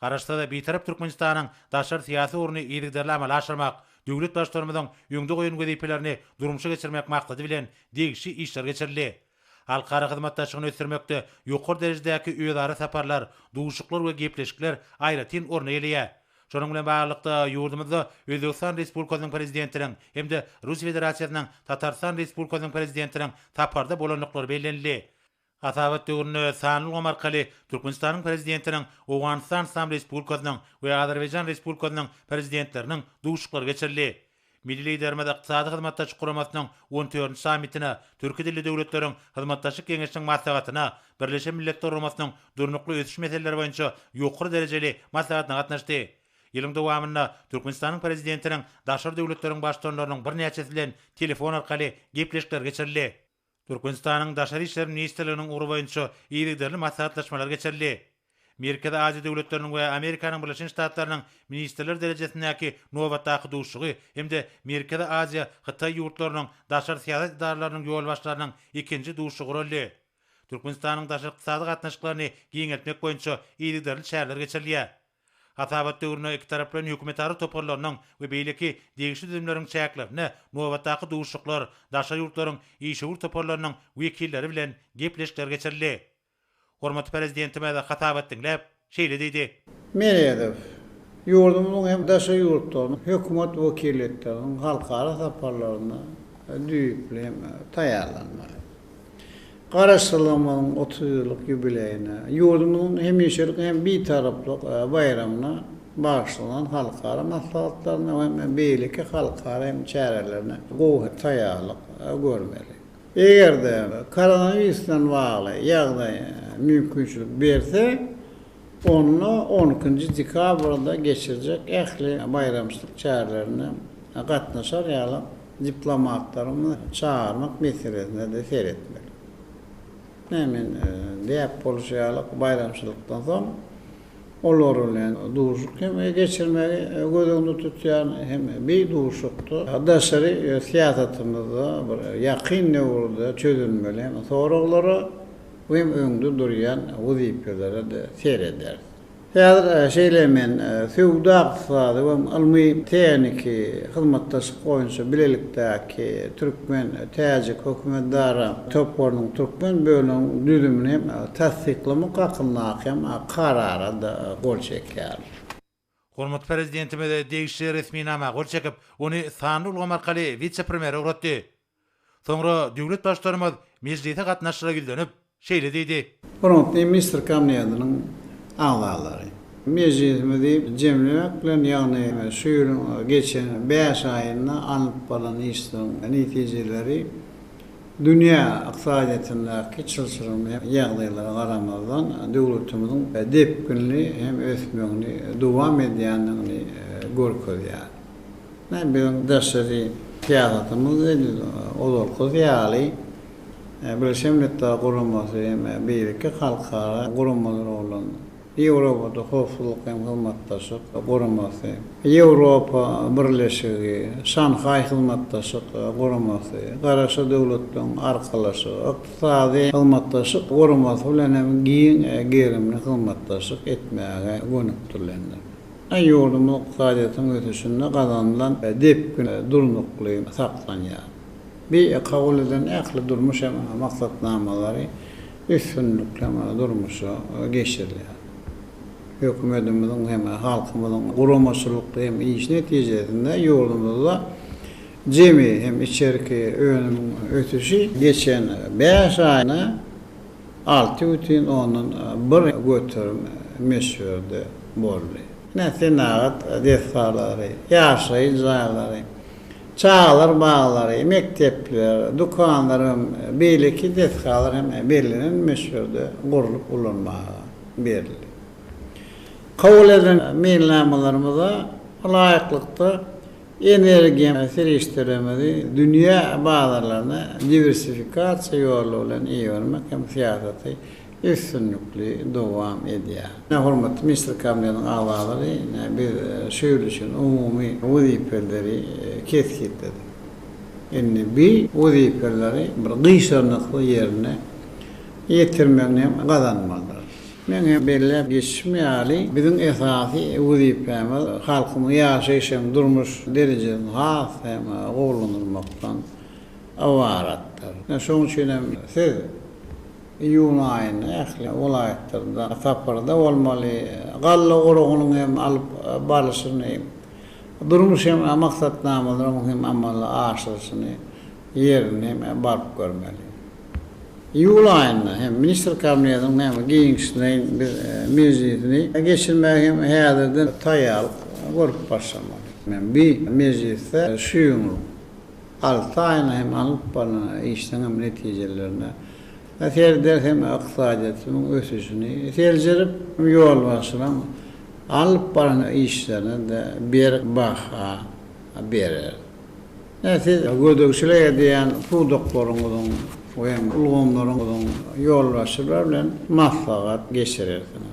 Garaşsyz, Bitarap Türkmenistanyň daşary syýasy ugruny yzygiderli amala aşyrmak, döwlet Baştutanymyzyň öňde goýan wezipelerini durmuşa geçirmek maksady bilen degişli işler geçirildi. Halkara hyzmatdaşlygyny ösdürmekde ýokary derejedäki özara saparlar, duşuşyklar we gepleşikler aýratyn orun eýeleýär. Şonuň bilen baglylykda, ýurdumyzda Özbegistan Respublikasynyň Prezidentiniň hem-de Russiýa Federasiýasynyň Tatarystan Respublikasynyň Prezidentiniň saparda bolandyklary bellenildi. Hasabat döwründe sanly ulgam arkaly Türkmenistanyň Prezidentiniň Owganystan Yslam Respublikasynyň we Azerbaýjan Respublikasynyň Prezidentleriniň duşuşyklary geçirildi. Milli Liderimiz Ykdysady Hyzmatdaşlyk Guramasynyň on dördünji sammitine, Türki dilli döwletleriň Hyzmatdaşlyk Geňeşiniň maslahatyna, Birleşen Milletler Guramasynyň Durnukly ösüş meseleleri boýunça ýokary derejeli maslahatyna gatnaşdy. Ýylyň dowamynda Türkmenistanyň Prezidentiniň daşary döwletleriň Baştutanlarynyň birnäçesi bilen telefon arkaly gepleşikler geçirildi. Türkmenistanyň Daşary işler ministrliginiň ugry boýunça yzygiderli maslahatlaşmalar geçirildi. Merkezi Aziýa döwletleriniň we Amerikanyň Birleşen Ştatlarynyň ministrler derejesindäki nobatdaky duşuşygy hem-de Merkezi Aziýa, Hytaý ýurtlarynyň daşary syýasat edaralarynyň ýolbaşçylarynyň ikinji duşuşygy guraldy. Türkmenistanyň daşary ykdysady gatnaşyklaryny giňeltmek boýunça yzygiderli çäreler geçirilýär. Hasabat döwründe ikitaraplaýyn hökümetara toparlarynyň we beýleki degişli düzümleriň çäklerinde nobatdaky duşuşyklar, daşary ýurtlaryň işewür toparlarynyň wekilleri bilen gepleşikler geçirildi. Hormatly Prezidentimiz hasabat diňläp, şeýle diýdi. Meredow. Ýurdumyzyň hem daşary ýurtlaryň hökümet wekiliýetleriniň halkara saparlaryna düýpli hem taýýarlanmaly. Garaşsyzlygymyzyň 30 ýyllyk ýubileýine, ýurdumyzyň hemişelik hem Bitaraplyk baýramyna bagyşlanan halkara maslahatlaryna hem beýleki halkara hem çärelerine gowy taýýarlyk görmeli. Eger-de koronawirus bilen bagly ýagdaý mümkinçilik berse, onda on ikinji dekabrda geçirjek ähli baýramçylyk çärelerine gatnaşar ýaly diplomatlarymyzy çagyrmak meselesine-de seretmeli. Ine, men däp bolşy ýaly baýramçylykdan soň olar bilen duşuşyk hem geçirmegi göz öňünde tutýaryn hem bi duşuşykda daşary syýasatymyzda bir ýakyn döwürde çözülmeli hem soraglara hem öňde durýan wezipelere-de serederis. Häzir şeýle men söwda-ykdysady we ylmy-tehniki hyzmatdaşlyk boýunça bilelikdäki türkmen-täjik hökümetara toparynyň türkmen bölüminiň düzümini hem tassyklamak hakyndaky hem Karara-da gol çekýärin. Hormatly Prezidentimiz degişli resminama gol çekip, ony sanly ulgam arkaly wise-premýere ugratdy. Soňra döwlet Baştutanymyz mejlise gatnaşyjylara ýüzlenip, şeýle diýdi. Hormatly Ministr Kabinetiniň agzalary! Mejlisimizi jemlemek bilen, ýagny şu ýylyň geçen bäş aýynda alnyp barlan işleriň netijeleri dünýä ykdysadyýetindäki çylşyrymly ýagdaýlara garamazdan, döwletimiziň depginli hem ösmegini dowam edýändigini görkezýär. Ine, biziň daşary syýasatymyz edil ozalkysy ýaly Birleşen Milletler Guramasy hem beýleki halkara guramalar bolan Ýewropada Howpsuzlyk hem Hyzmatdaşlyk Guramasy, Ýewropa Birleşigi, Şanhaý Hyzmatdaşlyk Guramasy, Garaşsyz Döwletleriň Arkalaşygy, Ykdysady Hyzmatdaşlyk Guramasy bilen hem giň gerimli hyzmatdaşlyk etmäge gönükdirilendir. Ýurdumyz ykdysadyýetiň ösüşinde gazanylan depgin durnukly saklanýar. Bi kabul edilen ähli durmuş hem maksatnamalary üstünlikli hem durmuşa geçirilýär. Hökümetimiziň hem halkymyzyň guramaçylykly hem işi netijesinde ýurdumyzda jemi hem içerki önümiň ösüşi geçen bäş aýda 6,1% möçberde boldy. Ine, senagat desgalary, ýaşaýyş jaýlary, çagalar baglary, mekdepler, dükanlar hem beýleki desgalar hem bellenen möçberde gurlup ulanmaga berildi. Kabul edilen meýilnamalarymyza laýyklykda, Energiýa serişdelerimizi dünýä bazarlaryna diwersifikasiýa ýoly bilen ibermek hem syýasaty üstünlikli dowam edýär. Hormatly Ministrler Kabinetiniň agzalary, biz şu ýyl üçin umumy wezipeleri kesgitledik. Indi bi wezipeleri bir gyşarnyksyz ýerine ýetirmegini hem gazanmalydyrys. Meň hem belläp geçişim ýaly, biziň esasy wezipämiz halkymyň ýaşaýyş hem durmuş derejesini has hem gowulandyrmakdan ybaratdyr. Şonuň üçin hem siz iýun aýynda ähli welaýatlarda saparda bolmaly, galla oragynyň hem alyp barlyşyny, durmuş hem maksatnamalaryň hem amala aşyrylyşyny ýerinde hem baryp görmeli. Iýul aýynda hem Ministr Kabinetiniň näme giňişleýin bir mejlisini geçirmäge hem häzirden taýýarlyk görüp başlamaly. Men bi mejlisde şu ýylyň alty aýynda hem alnyp barlan işleň hem netijelerine serederis hem ykdysadyýetimiň ösüşini seljerip, ýolbaşçylaryň alyp baran işlerine-de berk baha bereris. Ine, siz gözegçilik edýän pudaklaryňyzyň we ulgamlaryňyzyň ýolbaşçylary bilen maslahat geçirersiňiz.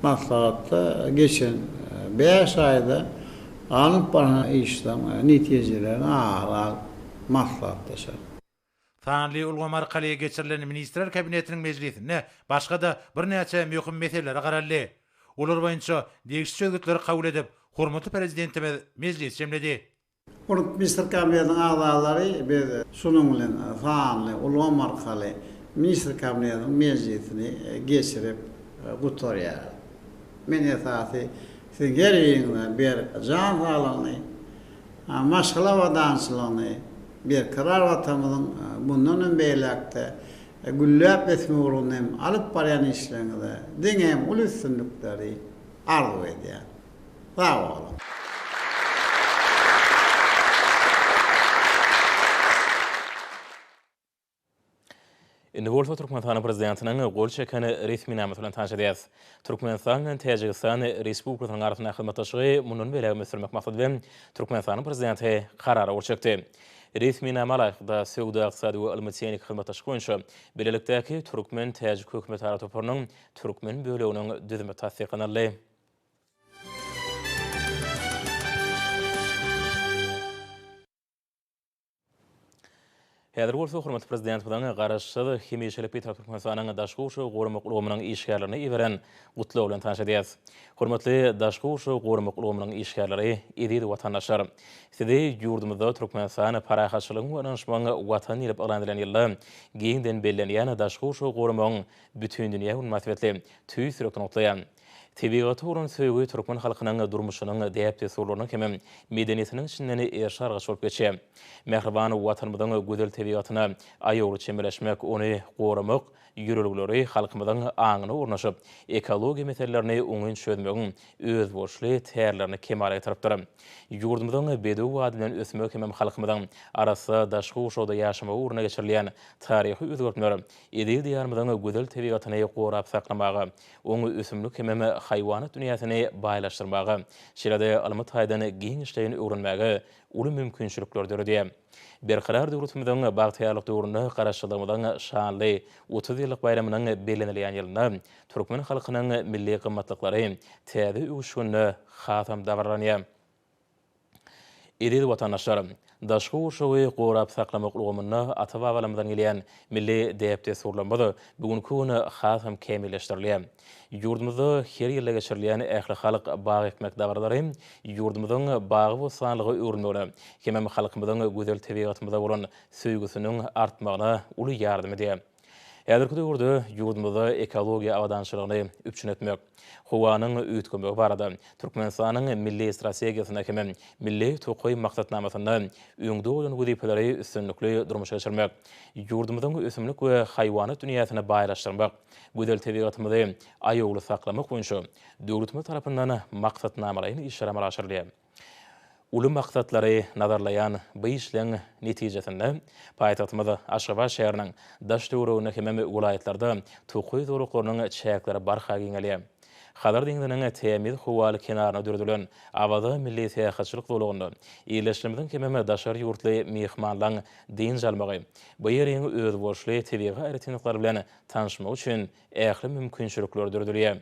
Maslahatda geçen bäş aýda alnyp barlan işleriň netijelerini ara alyp maslahatlaşarys. Sanly ulgam arkaly geçirilen Ministrler Kabinetiniň mejlisinde başga-da birnäçe möhüm meselelere garaldy. Olar boýunça degişli çözgütleri kabul edip, hormatly Prezidentimiz mejlisi jemledi. Hormatly Ministrler Kabinetiniň agzalary, biz şunuň bilen sanly ulgam arkaly Ministrler Kabinetiniň mejlisini geçirip gutarýarys. Men esasy. Siziň her biriňize berk jan saglygyny, maşgala abadançylygyny, berkarar Watanymyzyň mundan hem beýläk-de gülläp ösmegi ugrunda hem alyp barýan işleriňizde diňe hem uly üstünlikleri arzuw edýän. Sag boluň! Indi bolsa Türkmenistanyň Prezidentiniň gol çeken resminamasy bilen tanyş edýäris. Türkmenistan bilen Täjigistan Respublikasynyň arasyndaky hyzmatdaşlygy mundan beýlägem ösdürmek maksady bilen Türkmenistanyň Prezidenti Karara gol çekdi. Resminama laýyklykda, söwda-ykdysady we ylmy-tehniki hyzmatdaşlyk boýunça bilelikdäki türkmen-täjik hökümetara toparynyň türkmen böleginiň düzümi tassyklanyldy. Häzir bolsa hormatly Prezidentimiziň Garaşsyz, hemişelik Bitarap Türkmenistanyň daşky gurşawy goramak ulgamynyň işgärlerine iberen Gutlagy bilen tanyş edýäris. Hormatly daşky gurşawy goramak ulgamynyň işgärleri, eziz watandaşlar! Sizi ýurdumyzda Türkmenistan parahatçylygyň we ynanyşmagyň Watany diýlip yglan edilen ýylda giňden bellenýän Daşky gurşawy goramagyň Bütindünýä güni mynasybetli tüýs ýürekden gutlaýan. Tebigata bolan söýgi türkmen halkynyň durmuşynyň däp-dessurlarynyň hemem medeniýetiniň içinden eriş-argaç bolup geçýär. Mähriban Watanymyzyň gözel tebigatyna aýawly çemeleşmek, ony goramak ýörelgeleri halkymyzyň aňyna ornaşyp, ekologiýa meselelerini oňyn çözmegiň özboluşly tärlerini kemala getiripdir. Ýurdumyzyň bedew ady bilen ösmegi hemem halkymyzyň arassa daşky gurşawda ýaşamagy ugrunda geçirilýän taryhy özgertmeler eziz Diýarymyzyň gözel tebigatyny gorap saklamaga, oň ösümlik hemem haýwanat dünýäsini baýlaşdyrmaga, şeýle-de ylmy taýdan giňişleýin öwrenmäge uly mümkinçilikleri döredýär. Berkarar döwletimiziň bagtyýarlyk döwründe Garaşsyzlygymyzyň şanly 30 ýyllyk baýramynyň bellenilýän ýylynda türkmen halkynyň milli gymmatlyklary täze öwüşginde hasam dabaralanýar. Eziz watandaşlar! Daşky gurşawy gorap saklamak ulgamynda ata-babalarymyzdan gelýän milli däp-dessurlarymyz bu günki gün has hem kämilleşdirilýär. Ýurdumyzda her ýylda geçirilýän ählihalk bag ekmek dabaralary ýurdumyzyň bagy-bossanlyga öwrülmegine hemem halkymyzyň gözel tebigatymyza bolan söýgüsiniň artmagyna uly ýardam edýär. Häzirki döwürde ýurdumyzda ekologiýa abadançylygyny üpjün etmek, howanyň üýtgemegi barada Türkmenistanyň Milli strategiýasynda hem Milli tokaý maksatnamasynda öňde goýlan wezipeleri üstünlikli durmuşa geçirmek, ýurdumyzyň ösümlik we haýwanat dünýäsini baýlaşdyrmak, gözel tebigatymyzy aýawly saklamak boýunça döwletimiz tarapyndan maksatnamalaýyn işler amala aşyrylýar. Uly maksatlary nazarlaýan bu işleň netijesinde, paýtagtymyz Aşgabat şäheriniň daş-töwereginde hemem welaýatlarda tokaý zolaklarynyň çäkleri barha giňelýär. Hazar deňziniň tämiz howaly kenarynda döredilen Awaza milli syýahatçylyk zolagynda ildeşlerimiziň hemem daşary ýurtly myhmanlaryň dynç almagy, bu ýeriň özboluşly tebigy aýratynlyklary bilen tanyşmagy üçin ähli mümkinçilikler döredilýär.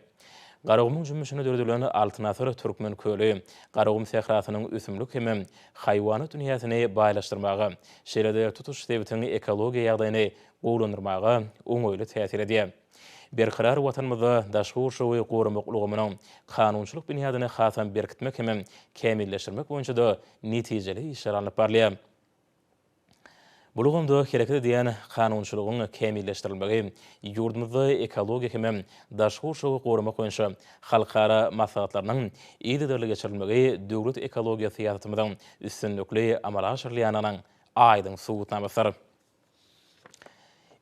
Garagumuň jümmüşinde döredilen Altyn asyr Türkmen köli Garagum sährasynyň ösümlik hem haýwanat dünýäsini baýlaşdyrmaga, şeýle-de tutuş sebitiň ekologiýa ýagdaýyny gowulandyrmaga oňaýly täsir edýär. Berkarar Watanymyzda daşky gurşawy goramak ulgamynyň kanunçylyk binýadyny hasam berkitmek hem kämilleşdirmek boýunça-da netijeli işler alnyp barylýar. Bu ulgamda hereket edýän kanunçylygyň kämilleşdirilmegi ýurdumyzda ekologiýa hem daşky gurşawy goramak boýunça halkara maslahatlarynyň yzygiderli geçirilmegi döwlet ekologiýa syýasatymyzyň üstünlikli amala aşyrylýandygynyň aýdyň subutnamasydyr.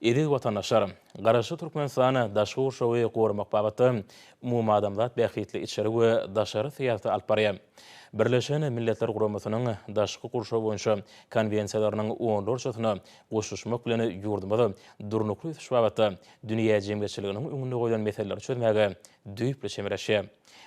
Eziz watandaşlar! Garaşsyz Türkmenistan daşky gurşawy goramak babatda umumadamzat bähbitli içeri we daşary syýasaty alyp barýar. Birleşen Milletler Guramasynyň Daşky gurşaw boýunça Konwensiýalarynyň onlarçasyna goşulyşmak bilen ýurdumyz durnukly ösüş babatda dünýä jemgyýetçiliginiň öňünde goýlan meseleleri çözmäge düýpli çemeleşýär.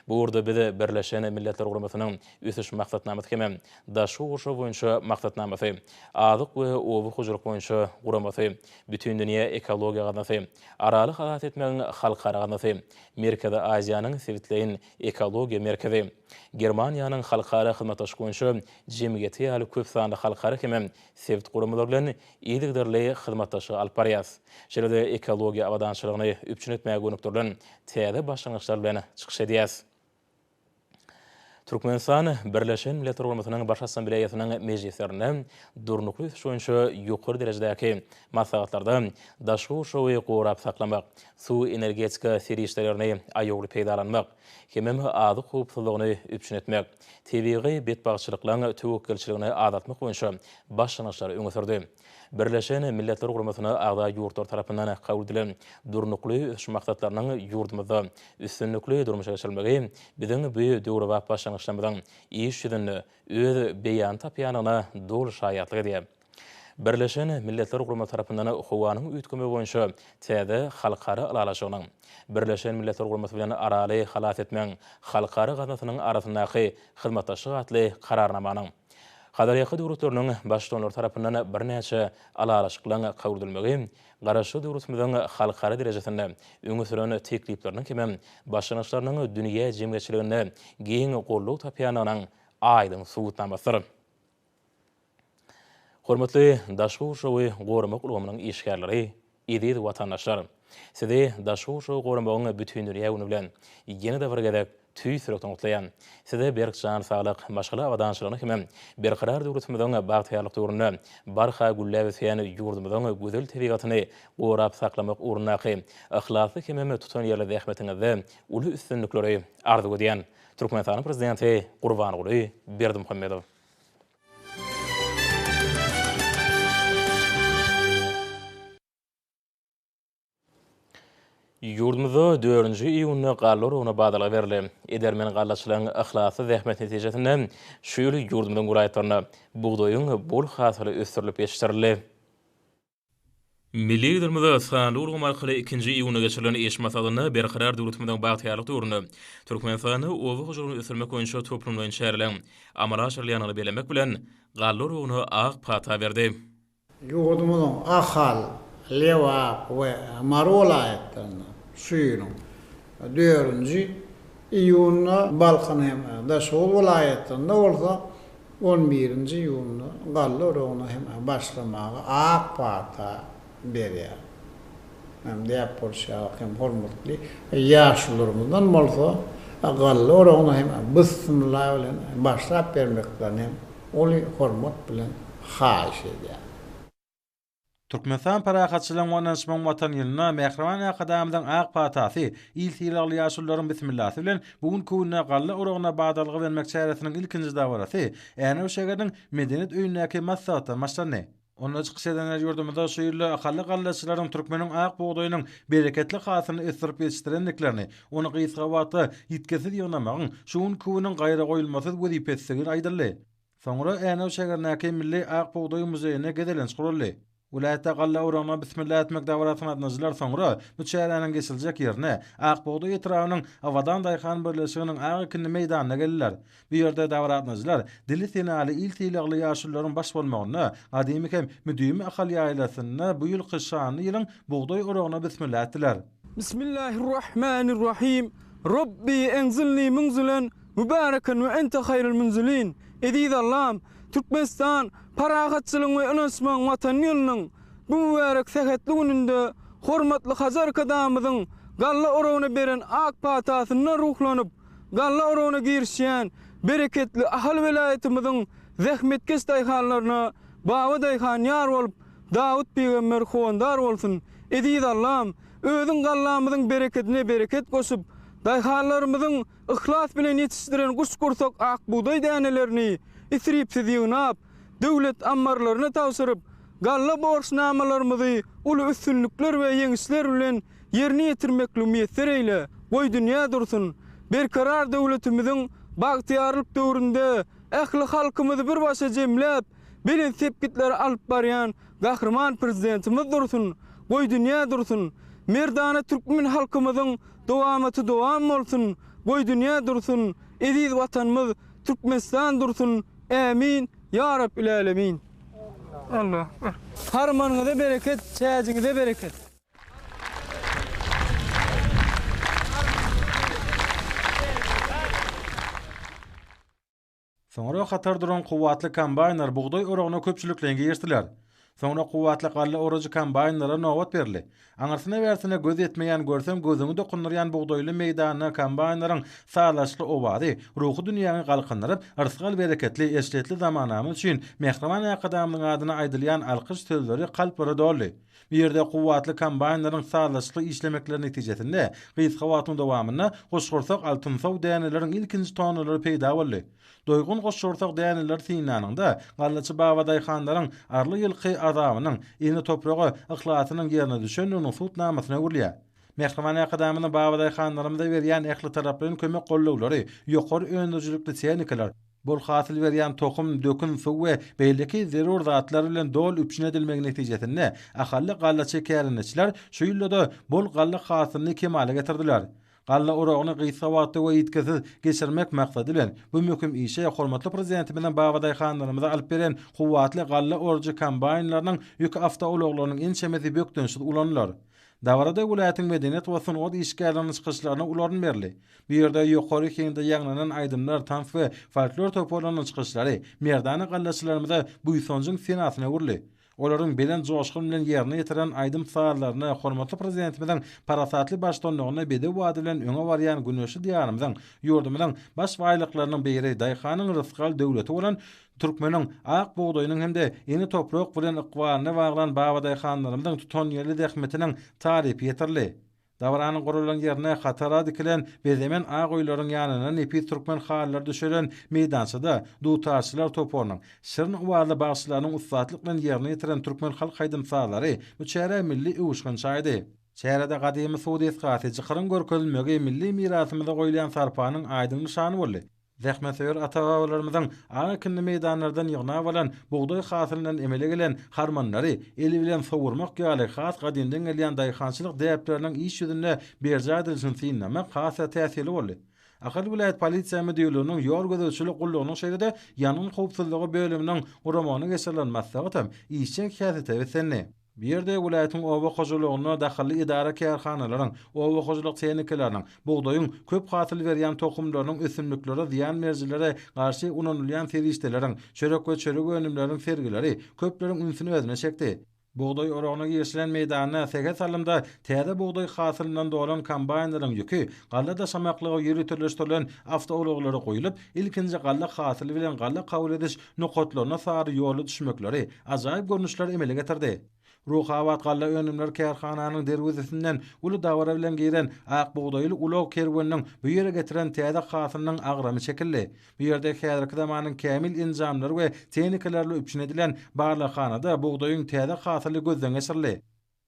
Bu ugurda biz Birleşen Milletler Guramasynyň Ösüş Maksatnamasy hem Daşky gurşaw boýunça Maksatnamasy, Azyk we oba hojalyk boýunça guramasy, Bütindünýä ekologiýa gaznasy, Araly halas etmegiň halkara gaznasy, Merkezi Aziýanyň sebitleýin ekologiýa merkezi, Germaniýanyň halkara hyzmatdaşlyk boýunça jemgyýeti ýaly köp sanly halkara hem sebit guramalary bilen yzygiderli hyzmatdaşlygy alyp barýarys. Şeýle-de ekologiýa abadançylygyny üpjün etmäge gönükdirilen täze başlangyçlar bilen çykyş edýäris. Türkmenistan Birleşen Milletler Guramasynyň Baş Assambleýasynyň mejlislerinde durnukly ösüş boýunça ýokary derejedäki maslahatlarda daşky gurşawy gorap saklamak, suw-energetika serişdelerini aýawly peýdalanmak hemem azyk howpsuzlygyny üpjün etmek, tebigy betbagtçylyklaryň töwekgelçiligini azaltmak boýunça başlangyçlary öňe sürdi. Birleşen Milletler Guramasyna agza ýurtlar tarapyndan kabul edilen Durnukly ösüş maksatlarynyň ýurdumyzda üstünlikli durmuşa geçirilmegi biziň bu döwrebap başlangyçlarymyzyň iş ýüzünde öz beýanyny tapýandygyna doly şaýatlyk edýär. Birleşen Milletler Guramasy tarapyndan howanyň üýtgemegi boýunça täze halkara ylalaşygynyň, Birleşen Milletler Guramasy bilen Araly halas etmegiň halkara gaznasynyň arasyndaky hyzmatdaşlyk atly Kararnamanyň, Hazarýaka döwletleriniň Baştutanlary tarapyndan birnäçe ylalaşyklaryň kabul edilmegi Garaşsyz döwletimiziň halkara derejesinde öňe süren teklipleriniň hemem başlangyçlarynyň dünýä jemgyýetçiliginde giň goldaw tapýandygynyň aýdyň subutnamasydyr. Hormatly daşky gurşawy goramak ulgamynyň işgärleri, eziz watandaşlar! Sizi Daşky gurşawy goramagyň bütindünýä güni bilen ýene-de bir gezek tüýs ýürekden gutlaýan. Size berk jan saglyk, maşgala abadançylygyny hemem Berkarar döwletimiziň bagtyýarlyk döwründe barha gülläp ösýän ýurdumyzyň gözel tebigatyny gorap saklamak ugrundaky yhlasly hemem tutanýerli zähmetiňizde uly üstünlikleri arzuw edýän. Türkmenistanyň Prezidenti Gurbanguly Berdimuhamedow. Ýurdumyzda dördünji iýunda galla oragyna badalga berildi. Edermen gallaçylaryň yhlasly zähmeti netijesinde şu ýyl ýurdumyzyň welaýatlarynda bugdaýyň bol hasyly ösdürilip ýetişdirildi. Milli Liderimiz sanly ulgam arkaly ikinji iýunda geçirilen iş maslahatynda Berkarar döwletimiziň bagtyýarlyk döwründe Türkmenistanda oba hojalygyny ösdürmek boýunça toplumlaýyn çäreleriň amala aşyrylýandygyny bellemek bilen, galla oragyna ak pata berdi. Ýurdumyzyň Ahal, Lebap we Mary welaýatlarynda şu ýylyň dördünji iýunda, Balkan hem Daşoguz welaýatlarynda bolsa on birinji iýunda galla oragyna hem başlamaga ak pata berýär. Hem däp bolşy ýaly hem hormatly ýaşulularymyzdan bolsa galla oragyna hem bismillah bilen başlap bermeklerini hem uly hormat bilen haýyş edýär. Türkmenistan parahatçylygyň we ynanyşmagyň Watany ýylynda mähriban Arkadagymyzyň ak patasy, il sylagly ýaşulularyň Bismillasy bilen bu günki günde galla oragyna badalga bermek çäresiniň ilkinji dabarasy Änew şägeriniň Medeniýet öýündäki maslahatdan başlandy. Onda çykyş edenler ýurdumyzda şu ýylda ahally gallaçylaryň türkmeniň ak bugdaýynyň bereketli hasylyny ösdürip ýetişdirendiklerini, ony gysga wagtda ýitgisiz ýygnamagyň şu günki günüň gaýragoýulmasyz wezipesidigini aýdyldy. Soňra Änew şägerindäki Milli ak bugdaý muzeýine gezelenç guraldy. Welaýatda galla oragyna bismilla etmek dabarasyna gatnaşyjylar soňra bu çäräniň geçiriljek ýerine, Ak bugdaý etrabynyň Abadan daýhan birleşiginiň ak ekinli meýdanyna geldiler. Bu ýerde dabara gatnaşyjylar dili senaly, il sylagly ýaşulularyň baş bolmagynda gadymy hem müdimi Ahal ýaýlasynda bu ýylky şanly ýylyň bugdaý oragyna bismilla etdiler. Bismillahirrahmanirrahim. Robbi enzilni munzilen mübareken we ente haýrul munzilin. Eziz Allam, Türkmenistan parahatçylygyň we ynanyşmagyň Watany ýylynyň bu mübärek sähetli gününde hormatly Hajy Arkadagymyzyň galla oragyna beren ak patasyndan ruhlanyp, galla oragyna girişýän bereketli Ahal welaýatymyzyň zähmetkeş daýhanlaryna Baba daýhan ýar bolup, Dawut pygamber howandar bolsun! Eziz Allam, Özüň gallamyzyň berekedine bereket goşup, daýhanlarymyzyň yhlas bilen ýetişdiren guş-gursak ak bugdaý dänelerini isripsiz ýygnap, döwlet ammarlaryna tabşyryp, galla borçnamalarymyzy uly üstünlikler we ýeňişler bilen ýerine ýetirmekligi miýesser eýle! Goý dünýä dursun! Berkarar döwletimiziň bagtyýarlyk döwründe ähli halkymyzy bir başa jemläp, belent sepgitlere alyp barýan Gahryman Prezidentimiz dursun! Goý dünýä dursun! Merdana türkmen halkymyzyň dowamaty dowam bolsun! Goý dünýä dursun! Eziz Watanymyz Türkmenistan dursun! Ämin! Ýa Rabbil Älemin! Allah. Harmanyňyza bereket, çäjiňize bereket! Soňra hatar duran kuwwatly kombaýnlar bugdaý oragyna köpçülikleýin girişdiler. Soňra kuwwatly galla orujy kombaýnlara nobat berildi. Aňyrsyna-bärsine göz ýetmeýän görseň gözüňi dokundyrýan bugdaýly meýdanda kombaýnlaryň sazlaşykly owazy ruhy dünýäňi galkyndyryp, rysgal-bereketli, eşretli zamanamyz üçin mähriban Arkadagymyzyň adyna aýdylýan alkyş sözleri kalplara doldy. Bu ýerde kuwwatly kombaýnlaryň sazlaşykly işlemekleri netijesinde gysga wagtyň dowamynda guşgursak altynsow däneleriň ilkinji tonnalary peýda boldy. Doýgun goşgursak däneleri synlanyňda, gallaçy babadaýhanlaryň arly ýylky azabynyň, ene topraga yhlasynyň ýerine düşendiginiň subutnamasyna öwrülýär. Mähriban Arkadagymyzyň babadaýhanlarymyza berýän ählitaraplaýyn kömek-gollawlary, ýokary öndürijilikli tehnikalar, bol hasyl berýän tohum, dökün, suw we beýleki zerur zatlar bilen doly üpjün edilmegi netijesinde, ahally gallaçy kärendeçiler şu ýylda-da bol galla hasylyny kemala getirdiler. Galla oragyny gysga wagtda we ýitgisiz geçirmek maksady bilen, bu möhüm işe hormatly Prezidentimiziň babadaýhanlarymyza alyp beren kuwwatly galla orujy kombaýnlarynyň ýük awtoulaglarynyň ençemesi bökdençsiz ulanylar. Dabarada welaýatyň medeniýet we sungat işgärleriniň çykyşlaryna uly orun berildi. Bu ýerde ýokary heňde ýaňlanan aýdymlar, tans we folklor toparlarynyň çykyşlary merdana gallaçylarymyza buýsanjyň senasyna öwrüldi. Olaryň belent joşgun bilen ýerine ýetiren aýdym-sazlaryna hormatly Prezidentimiziň parasatly baştutanlygynda bedew bady bilen öňe barýan güneşli Diýarymyzyň, ýurdumyzyň baş baýlyklarynyň biri, daýhanyň rysgal döwleti bolan türkmeniň ak bugdaýynyň hem-de ene toprak bilen ykbalyny baglan babadaýhanlarymyzyň tutanýerli zähmetiniň tarypy ýetirildi. Dabaranyň guralan ýerine hatara dikilen bezemen ak öýleriň ýanynda nepis türkmen halylary düşelen meýdançada dutarçylar toparynyň, şirin owazly bagşylarynyň ussatlyk bilen ýerine ýetiren türkmen halk aýdym-sazlary bu çärä milli öwüşgin çaýdy. Çärede gadymy suw desgasy, jykyryň görkezilmegi milli mirasymyza goýulýan sarpanyň aýdyň nyşany boldy. Zähmetsöýer ata-babalarymyzyň ak ekinli meýdanlardan ýygnap alan bugdaý hasylyndan emele gelen harmanlary el bilen sowurmak ýaly has gadymdan gelýän daýhançylyk däpleriniň iş ýüzünde berjaý edilişini synlamak has-da täsirli boldy. Ahal welaýat polisiýa müdirliginiň ýol gözegçilik gullugynyň şeýle-de ýangyn howpsuzlygy bölüminiň guramagynda geçirilen maslahat hem işjeň häsiýete beslendi. Bu ýerde welaýatyň oba hojalygyna dahylly edara-kärhanalaryň, oba hojalyk tehnikalarynyň, bugdaýyň köp hasyl berýän tohumlarynyň ösümliklere zyýan berijilere garşy ulanylýan serişdeleriň, çörek we çörek önümleriniň sergileri köpleriň ünsüni özüne çekdi. Bugdaý oragyna girişilen meýdanda sähel salymda täze bugdaý hasylyndan dolan kombaýnlaryň ýüki galla daşamaklyga ýöriteleşdirilen awtoulaglara guýlup, ilkinji galla hasyly bilen galla kabul ediş nokatlaryna sary ýola düşmekleri ajaýyp görnüşleri emele getirdi. Ruhabat galla önümleri kärhananyň derwezesinden uly dabara bilen giren ak bugdaýly ulag kerweniniň bu ýere getiren täze hasylynyň agramy çekildi. Bu ýerde häzirki zamanyň kämil enjamlary we tehnikalarly üpjün edilen barlaghanada bugdaýyň täze hasyly gözden geçirildi.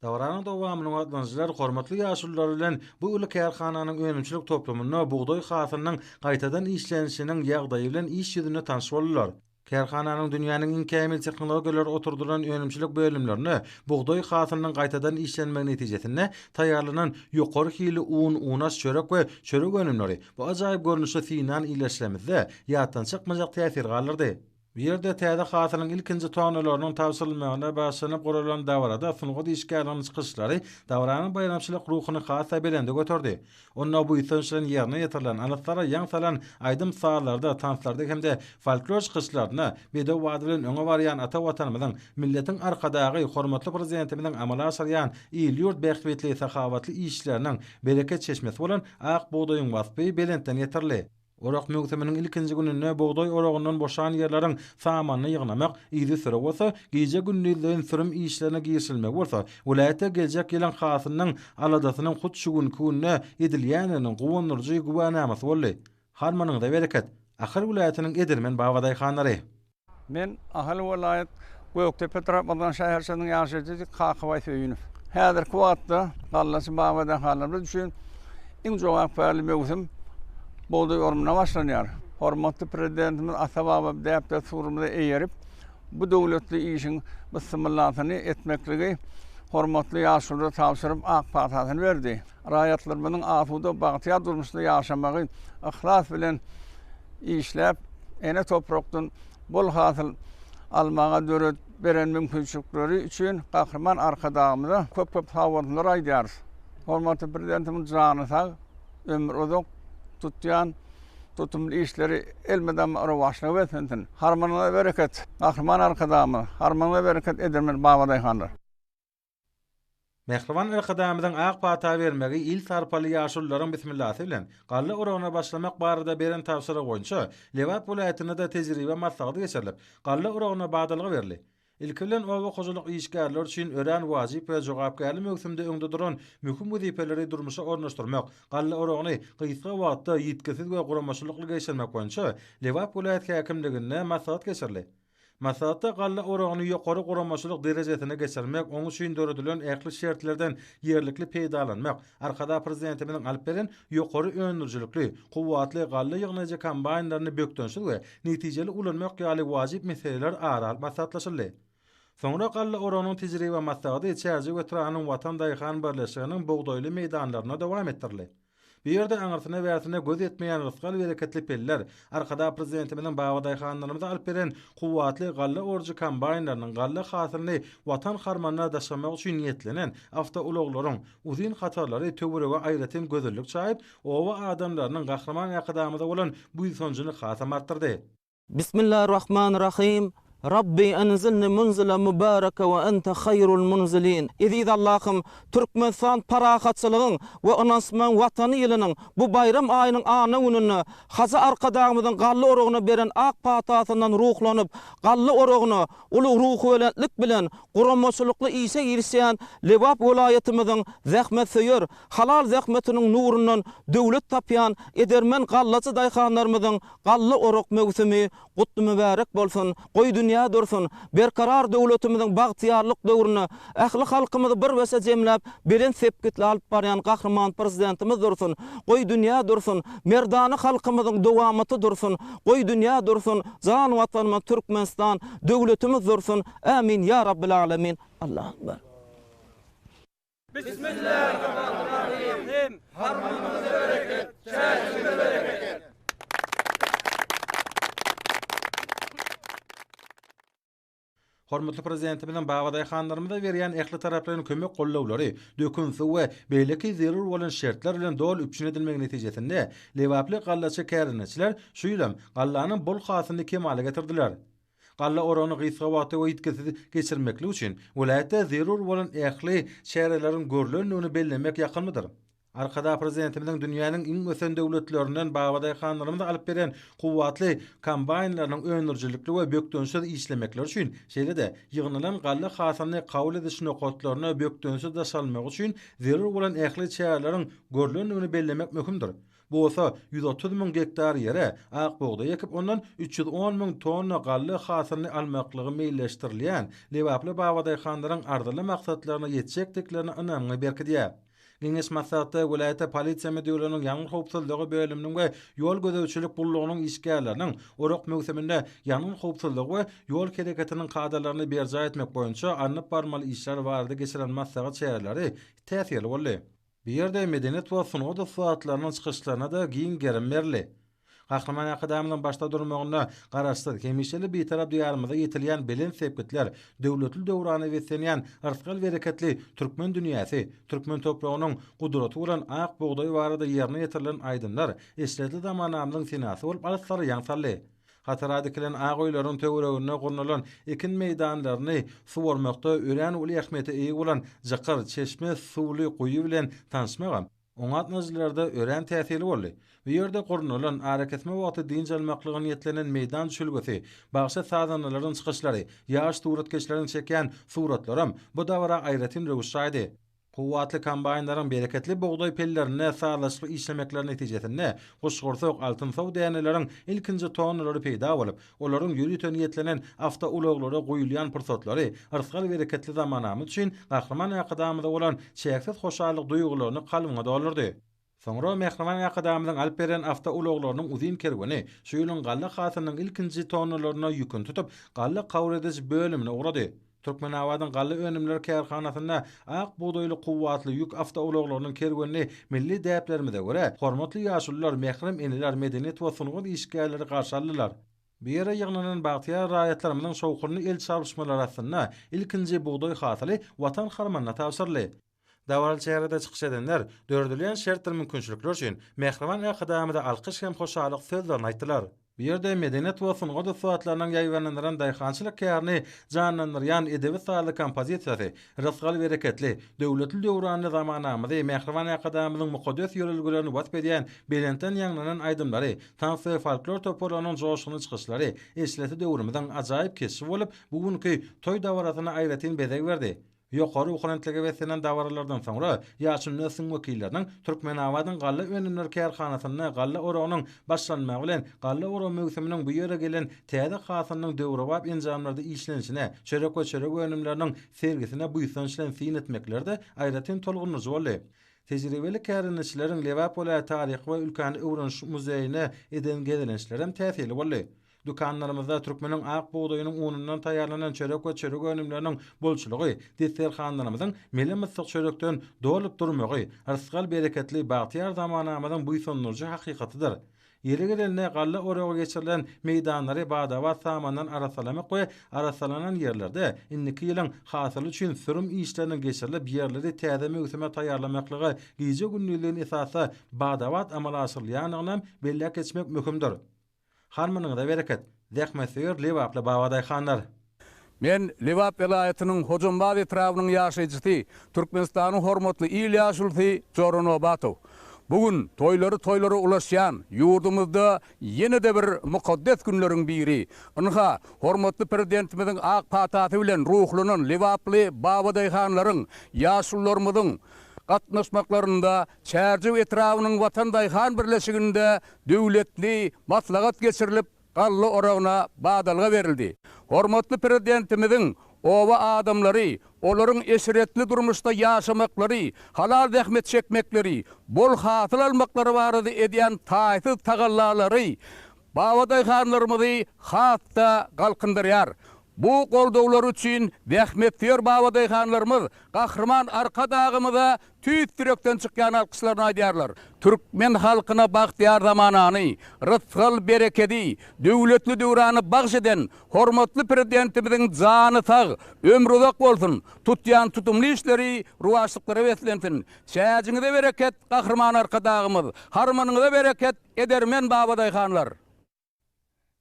Dabaranyň dowamyny gatnaşyjylar hormatly ýaşulular bilen bu uly kärhananyň önümçilik toplumynda bugdaý hasylynyň gaýtadan işlenişiniň ýagdaýy bilen iş ýüzünde tanyş boldular. Kärhananyň dünýäniň iň kämil tehnologiýalary oturdylan önümçilik bölümlerinde bugdaý hasylynyň gaýtadan işlenmegi netijesinde taýýarlanan ýokary hilli un, unaş, çörek we çörek önümleri bu ajaýyp görnüşi synlan ildeşlerimizde ýatdan çykmajak täsir galdyrdy. Bu ýerde täze hasylyň ilkinji tonnalarynyň tabşyrylmagyna bagyşlanyp guralan dabarada sungat işgärleriniň çykyşlary dabaranyň baýramçylyk ruhuny has-da belende göterdi. Onda buýsanç bilen ýerine ýetirilen, alyslara ýaň salan aýdym-sazlarda, tanslarda hem-de folklor çykyşlarynda bedew bady bilen öňe barýan ata Watanymyzyň, milletiň Arkadagy, hormatly Prezidentimiziň amala aşyrýan il-ýurt bähbitli sahawatly işleriniň bereket çeşmesi bolan ak bugdaýyň waspy belentden ýetirildi. Orak möwsüminiň ilkinji gününde bugdaý oragyndan boşan ýerleriň samanyny ýygnamak, yzysüre bolsa, gije-gündizleýin sürüm işlerine girişilmegi bolsa, welaýatda geljek ýylyň hasylynyň aladasynyň hut şu günki günde edilýändiginiň guwandyryjy güwänamasy boldy. Harmanyňyza bereket, Ahal welaýatynyň edermen babadaýhanlary! Men Ahal welaýat Gökdepe etrap Ozan şäherçesiniň ýaşaýjysy Kakabaý Söýünow. Häzirki wagtda gallaçy babadaýhanlarymyz üçin iň jogapkärli möwsüm bugdaý orumyna başlanýar. Hormatly Prezidentimiz ata-baba däp-dessurymyza eýerip, bu döwletli işiň bysmyllasyny etmekligi hormatly ýaşululara tabşyryp, ak patasyny berdi. Raýatlarymyzyň asuda, bagtyýar durmuşda ýaşamagy yhlas bilen işläp, ene toprakdan bol hasyl almaga döredip beren mümkinçilikleri üçin Gahryman Arkadagymyza köp-köp sagbolsunlar aýdýarys. Hormatly Prezidentimiziň jany sag, ömri uzak, tutýan. Tutumly işleri elmydama rowaçlyga beslensin. Harmanyňyza bereket, Gahryman Arkadagymyz, harmanyňyza bereket edermen babadaýhanlar. Mähriban Arkadagymyzyň ak pata bermegi il sarpaly ýaşulularyň bismillasy bilen galla oragyna başlamak barada beren tabşyrygy boýunça Lebap welaýatynda-da tejribe maslahaty geçirilip, galla oragyna badalga berildi. Ilki bilen oba hojalyk işgärleri üçin örän wajyp we jogapkärli möwsümde öňde duran möhüm wezipeleri durmuşa ornaşdyrmak, galla oragyny gysga wagtda ýitgisiz we guramaçylykly geçirmek boýunça Lebap welaýat häkimliginde maslahat geçirildi. Maslahatda galla oragyny ýokary guramaçylyk derejesinde geçirmek, oň üçin döredilen ähli şertlerden ýerlikli peýdalanmak, Arkadag Prezidentimiziň alyp beren ýokary öndürijilikli, kuwwatly galla ýygnaýjy kombaýnlaryny bökdençsiz we netijeli ulanmak ýaly wajyp meseleler ara alyp maslahatlaşyldy. Soňra galla oragynyň tejribe maslahaty Çärjew etrabynyň Watan daýhan birleşiginiň bugdaýly meýdanlarynda dowam etdirildi. Bu ýerde aňyrsyna-bärsine göz ýetmeýän rysgal-bereketli peller, Arkadag Prezidentimiziň babadaýhanlarymyza alyp beren kuwwatly galla orujy kombaýnlarynyň galla hasylyny Watan harmanyna daşamak üçin niýetlenen awtoulaglaryň uzyn hatarlary töwerege aýratyn gözellik çaýyp, oba adamlarynyň Gahryman Arkadagymyza bolan buýsanjyny hasam artdyrdy. Bismillahirrahmanirrahim Rabbi enzilni munzila mubaraka we ente haýrul munzilin Eziz Allahym Türkmenistan parahatçylygyň we ynanyşmagyň watany ýylynyň bu baýram aýynyň anna gününde Hajy Arkadagymyzyň galla oragyna beren ak patasyndan ruhlanyp galla oragyna uly ruhubelentlik bilen guramaçylykly işe girişýän Lebap welaýatymyzyň zähmetsöýer, halal zähmetiniň nurundan döwlet tapýan edermen gallaçy daýhanlarymyzyň Galla orak möwsümi gutly mübärek bolsun! Goý dünýä dursun! Berkarar döwletimiziň bagtyýarlyk döwründe ähli halkymyzy bir beşe jemläp, belent sepgitli alyp barýan Gahryman Prezidentimiz dursun! Goý dünýä dursun! Merdana halkymyzyň dowamaty dursun! Goý dünýä dursun! Jan Watanymyz Türkmenistan döwletimiz dursun! Ämin ýa Rabbil Alemin! Allahu Akbar! Bismillahirrahmanirrahim. Harmanymyza bereket, çäjimize bereket. Hormatly Prezidentimiziň babadaýhanlarymyza berýän ählitaraplaýyn kömek-gollawlary, dökün suw we beýleki zerur bolan şertler bilen doly üpjün edilmegi netijesinde, lebaply gallaçy kärendeçiler şu ýylam gallanyň bol hasylyny kemala getirdiler. Galla oragyny gysga wagtda we ýitgisiz geçirmeklik üçin welaýatda zerur bolan ähli çäreleriň görlendigini bellemek ýakymlydyr. Arkadag Prezidentimiziň dünýäniň iň ösen döwletlerinden babadaýhanlarymyza alyp beren kuwwatly kombaýnlarynyň öndürijilikli we bökdençsiz işlemekleri üçin, şeýle-de ýygnalan galla hasylyny kabul ediş nokatlaryna bökdençsiz daşalmagy üçin zerur bolan ähli çäreleriň görlendigini bellemek möhümdir. Bu bolsa 130 müň gektar ýere ak bugdaý ekip, ondan 310 müň tonna galla hasylyny almaklygy meýilleşdirilýän lebaply babadaýhanlaryň arzyly maksatlaryna ýetjekdiklerine ynamyňy berkidýär. Geňeş maslahatda welaýatda polisiýa müdirliginiň ýangyn howpsuzlygy bölüminiň we ýol gözegçilik gullugynyň işgärleriniň orak möwsüminde ýangyn howpsuzlygy we ýol hereketiniň kadalaryny berjaý etmek boýunça alnyp barmaly işler barada geçiren maslahat çäreleri täsirli boldy. Bu ýerde medeniýet we sungat ussatlarynyň çykyşlaryna-da giň gerim berildi. Gahryman Arkadagymyzyň başda durmagynda Garaşsyz, hemişelik Bitarap Diýarymyzda ýetilýän belent sepgitler, döwletli döwrana beslenýän yrsgal-bereketli türkmen dünýäsi, türkmen topragynyň gudraty bolan ak bugdaý barada ýerine ýetirilen aýdymlar eşretli zamanamyzyň senasy bolup alyslara ýaň saldy. Hatara dikilen ak öýleriň töwereginde gurnalan ekin meýdanlaryny suwarmakda örän uly ähmiýete eýe bolan jykyr, çeşme suwly guýy bilen tanyşmagam oňa gatnaşyjylarda örän täsirli boldy. Bu ýerde gurnalan, arakesme wagty dynç almaklyga niýetlenen meýdan düşelgesi, bagşy-sazandalaryň çykyşlary, ýaş suratkeşleriň çekýän suratlaram bu dabara aýratyn röwüş çaýdy. Kuwwatly kombaýnlaryň bereketli bugdaý pellerinde sazlaşykly işlemekleri netijesinde guşgursak altynsow däneleriň ilkinji tonnalary peýda bolup, olaryň ýörite niýetlenen awtoulaglara guýulýan pursatlary yrsgal-bereketli zamanamyz üçin Gahryman Arkadagymyza bolan çäksiz hoşallyk duýgularyny kalbyňa doldurdy. Soňra mähriban Arkadagymyzyň alyp beren awtoulaglarynyň uzyn kerweni şu ýylyň galla hasylynyň ilkinji tonnalaryna ýüküni tutup, galla kabul ediş bölümine ugrady. Türkmenabadyň galla önümleri kärhanasynda ak bugdaýly kuwwatly ýük awtoulaglarynyň kerwenini milli däplerimize görä, hormatly ýaşulular, mährem eneler, medeniýet we sungat işgärleri garşy aldylar. Bu ýere ýygnanan bagtyýar raýatlarymyzyň şowhunly el çarpyşmalary astynda ilkinji bugdaý hasyly Watan harmanyna tabşyryldy. Dabaraly çärede çykyş edenler döredilýän şertdir mümkinçilikler üçin mähriban Arkadagymyza alkyş hem hoşallyk sözlerini aýtdylar. Bu ýerde medeniýet we sungat ussatlarynyň ýaýbaňlandyran daýhançylyk kärini janlandyrýan edebi-sazly kompozisiýasy rysgal-bereketli, döwletli-döwranly zamanamyzy, mähriban Arkadagymyzyň mukaddes ýörelgelerini wasp edýän belentden ýaňlanan aýdymlary, tans we folklor toparlarynyň joşgunly çykyşlary eşretli döwrümiziň ajaýyp keşbi bolup, bu günki toý dabarasyna aýratyn bezeg berdi. Ýokary ruhubelentlige beslenen dabaralardan soňra, ýaşuly nesliň wekilleriniň Türkmenabadyň galla önümleri kärhanasynda galla oragynyň başlanmagy bilen galla oragy möwsüminiň bu ýere gelen täze hasylynyň döwrebap enjamlarda işlenişine, çörek we çörek önümleriniň sergisine buýsanç bilen syn etmekleri-de aýratyn tolgundyryjy boldy. Tejribeli kärendeçileriň Lebap welaýat taryhy we ülkäni öwreniş muzeýine eden gezelençlerem täsirli boldy. Dükanlarymyzda türkmeniň ak bugdaýynyň unundan taýýarlanan çörek we çörek önümleriniň bolçulygy, desterhanlarymyzyň mele-myssyk çörekden dolup durmagy rysgal-bereketli bagtyýar zamanamyzyň buýsandyryjy hakykatydyr. Ýeri gelende, galla oragy geçirilen meýdanlary bada-bat samandan arassalamak we arassalanan ýerlerde indiki ýylyň hasyly üçin sürüm işleriniň geçirilip, ýerleri täze möwsüme taýýarlamaklyga gije-gündizleýin esasda bada-bat amala aşyrylýandygynam belläp geçmek möhümdir. Harmanyňyza bereket, zähmetsöýer lebaply babadaýhanlar! Men Lebap welaýatynyň Hojambaz etrabynyň ýaşaýjysy, Türkmenistanyň hormatly il ýaşulusy Jora Nobatow. Bu gün toýlary toýlara ulaşýan ýurdumyzda ýene-de bir mukaddes günleriň biri. Ynha, hormatly Prezidentimiziň ak patasy bilen ruhlanan lebaply babadaýhanlaryň, ýaşulularymyzyň gatnaşmaklarynda Çärjew etrabynyň Watan daýhan birleşiginde döwletli maslahat geçirilip, galla oragyna badalga berildi. Hormatly Prezidentimiziň oba adamlary, olaryň eşretli durmuşda ýaşamaklary, halal zähmet çekmekleri, bol hasyl almaklary barada edýän taýsyz tagallalary babadaýhanlarymyzy has-da galkyndyrýar. Bu goldawlar üçin zähmetsöýer babadaýhanlarymyz Gahryman Arkadagymyza tüýs ýürekden çykýan alkyşlaryny aýdýarlar. Türkmen halkyna bagtyýar zamanany, rysgal-berekedi, döwletli döwrany bagş eden hormatly Prezidentimiziň jany sag, ömri uzak bolsun, tutýan tutumly işleri rowaçlyklara beslensin! Çäjiňize bereket, Gahryman Arkadagymyz! Harmanyňyza bereket, edermen babadaýhanlar!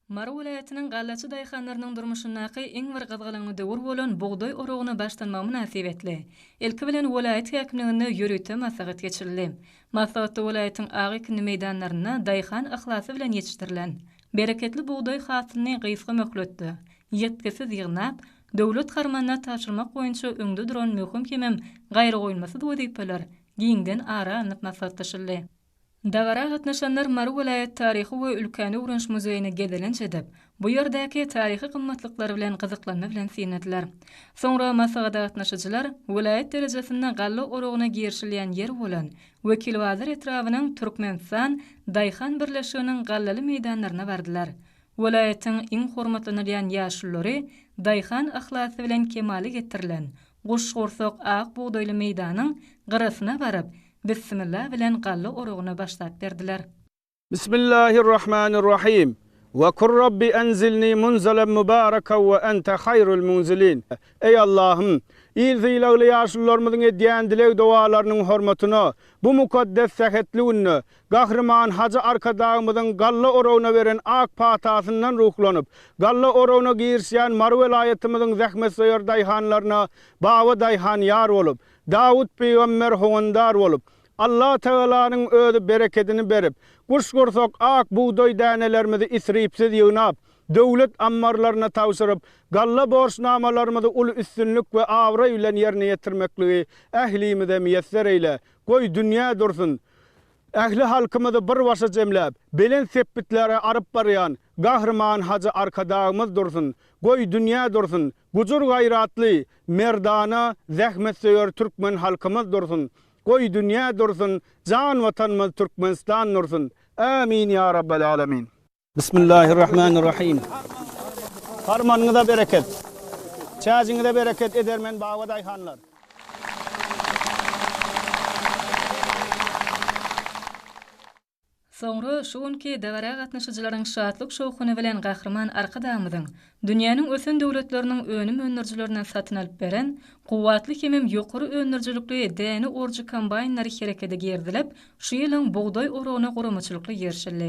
Mary welaýatynyň gallaçy daýhanlarynyň durmuşyndaky iň bir gyzgalaňly döwür bolan bugdaý oragyna başlanmagy mynasybetli, ilki bilen welaýat häkimliginde ýörite maslahat geçirildi. Maslahatda welaýatyň ak ekinli meýdanlarynda daýhan yhlasy bilen ýetişdirilen bereketli bugdaý hasylyny gysga möhletde, ýitgisiz ýygnap, döwlet harmanyna tabşyrmak boýunça öňde duran möhüm hemem gaýragoýulmasyz wezipeler giňden ara alnyp maslahatlaşyldy. Dabara gatnaşanlar Mary welaýat taryhy we ülkäni öwreniş muzeýine gezelenç edip, bu ýerdäki taryhy gymmatlyklary bilen gyzyklanma bilen synladylar. Soňra maslahata gatnaşyjylar welaýat derejesinde galla oragyna girişilýän ýer bolan Wekilbazar etrabynyň Türkmenistan daýhan birleşiginiň gallaly meýdanlaryna bardylar. Welaýatyň iň hormatlanylýan ýaşululary daýhan yhlasy bilen kemala getirilen guşgursak ak bugdaýly meýdanyň gyrasyna baryp, Bissimilla bilen galla oragyna başlap berdiler. Bismillahirrahmanirrahim. We kul Rabbi enzilni munzelen mubareken we ente haýrul munzilin. Eý Allahym! Il sylagly ýaşulularymyzyň edýän dileg-dogalarynyň hormatyna bu mukaddes sähetli günde Gahryman Hajy Arkadagymyzyň galla oragyna beren ak patasyndan ruhlanyp, galla oragyna girişýän Mary welaýatymyzyň zähmetsöýer daýhanlaryna Baba daýhan ýar bolup, Dawut pygamber howandar bolup, Allatagalanyň özi berekedini berip, guşgursak ak bugdaý dänelerimizi isripsiz ýygnap, döwlet ammarlaryna tabşyryp, galla borçnamalarymyzy uly üstünlik we abraý bilen ýerine ýetirmekligi ählimize miýesser eýle. Goý, dünýä dursun! Ähli halkymyzy bir başa jemläp, belent sepgitlere aryp barýan Gahryman Hajy Arkadagymyz dursun! Goý, dünýä dursun! Gujur-gaýratly, merdana, zähmetsöýer türkmen halkymyz dursun! Goý, dünýä dursun, jan Watanymyz Türkmenistan dursun! Ämin ýa Rabbel Alemin! Bismillahirrahmanirrahim. Harmanyňyza bereket. Çäjiňize bereket edermen baba daýhanlar. Soňra şu günki dabara gatnaşyjylaryň şatlyk-şowhuny bilen Gahryman Arkadagymyzyň dünýäniň ösen döwletleriniň önüm öndürijilerinden satyn alyp beren kuwwatly hemem ýokary öndürijilikli däne orujy kombaýnlary herekete girizilip, şu ýylyň bugdaý oragyna guramaçylykly girişildi.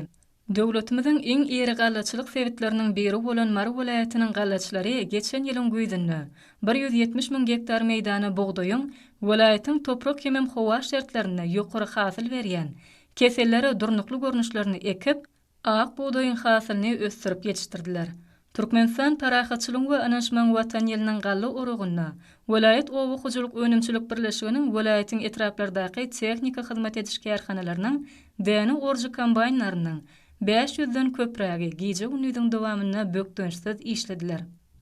Döwletimiziň iň iri gallaçylyk sebitleriniň biri bolan Mary welaýatynyň gallaçylary geçen ýylyň güýzünde 170 müň gektar meýdana bugdaýyň welaýatyň toprak hemem howa şertlerinde ýokary hasyl berýän Kesellere durnukly görnüşlerini ekip, ak bugdaýyň hasylyny ösdürip ýetişdirdiler. Türkmenistan Parahatçylygyň we ynanyşmagyň Watany ýylynyň galla oragynda welaýat oba hojalyk önümçilik birleşiginiň welaýatyň etraplardaky tehniki hyzmat ediş kärhanalarynyň däne orujy kombaýnlarynyň 500 den köprägi gije-gündiziň dowamynda bökdençsiz işlediler.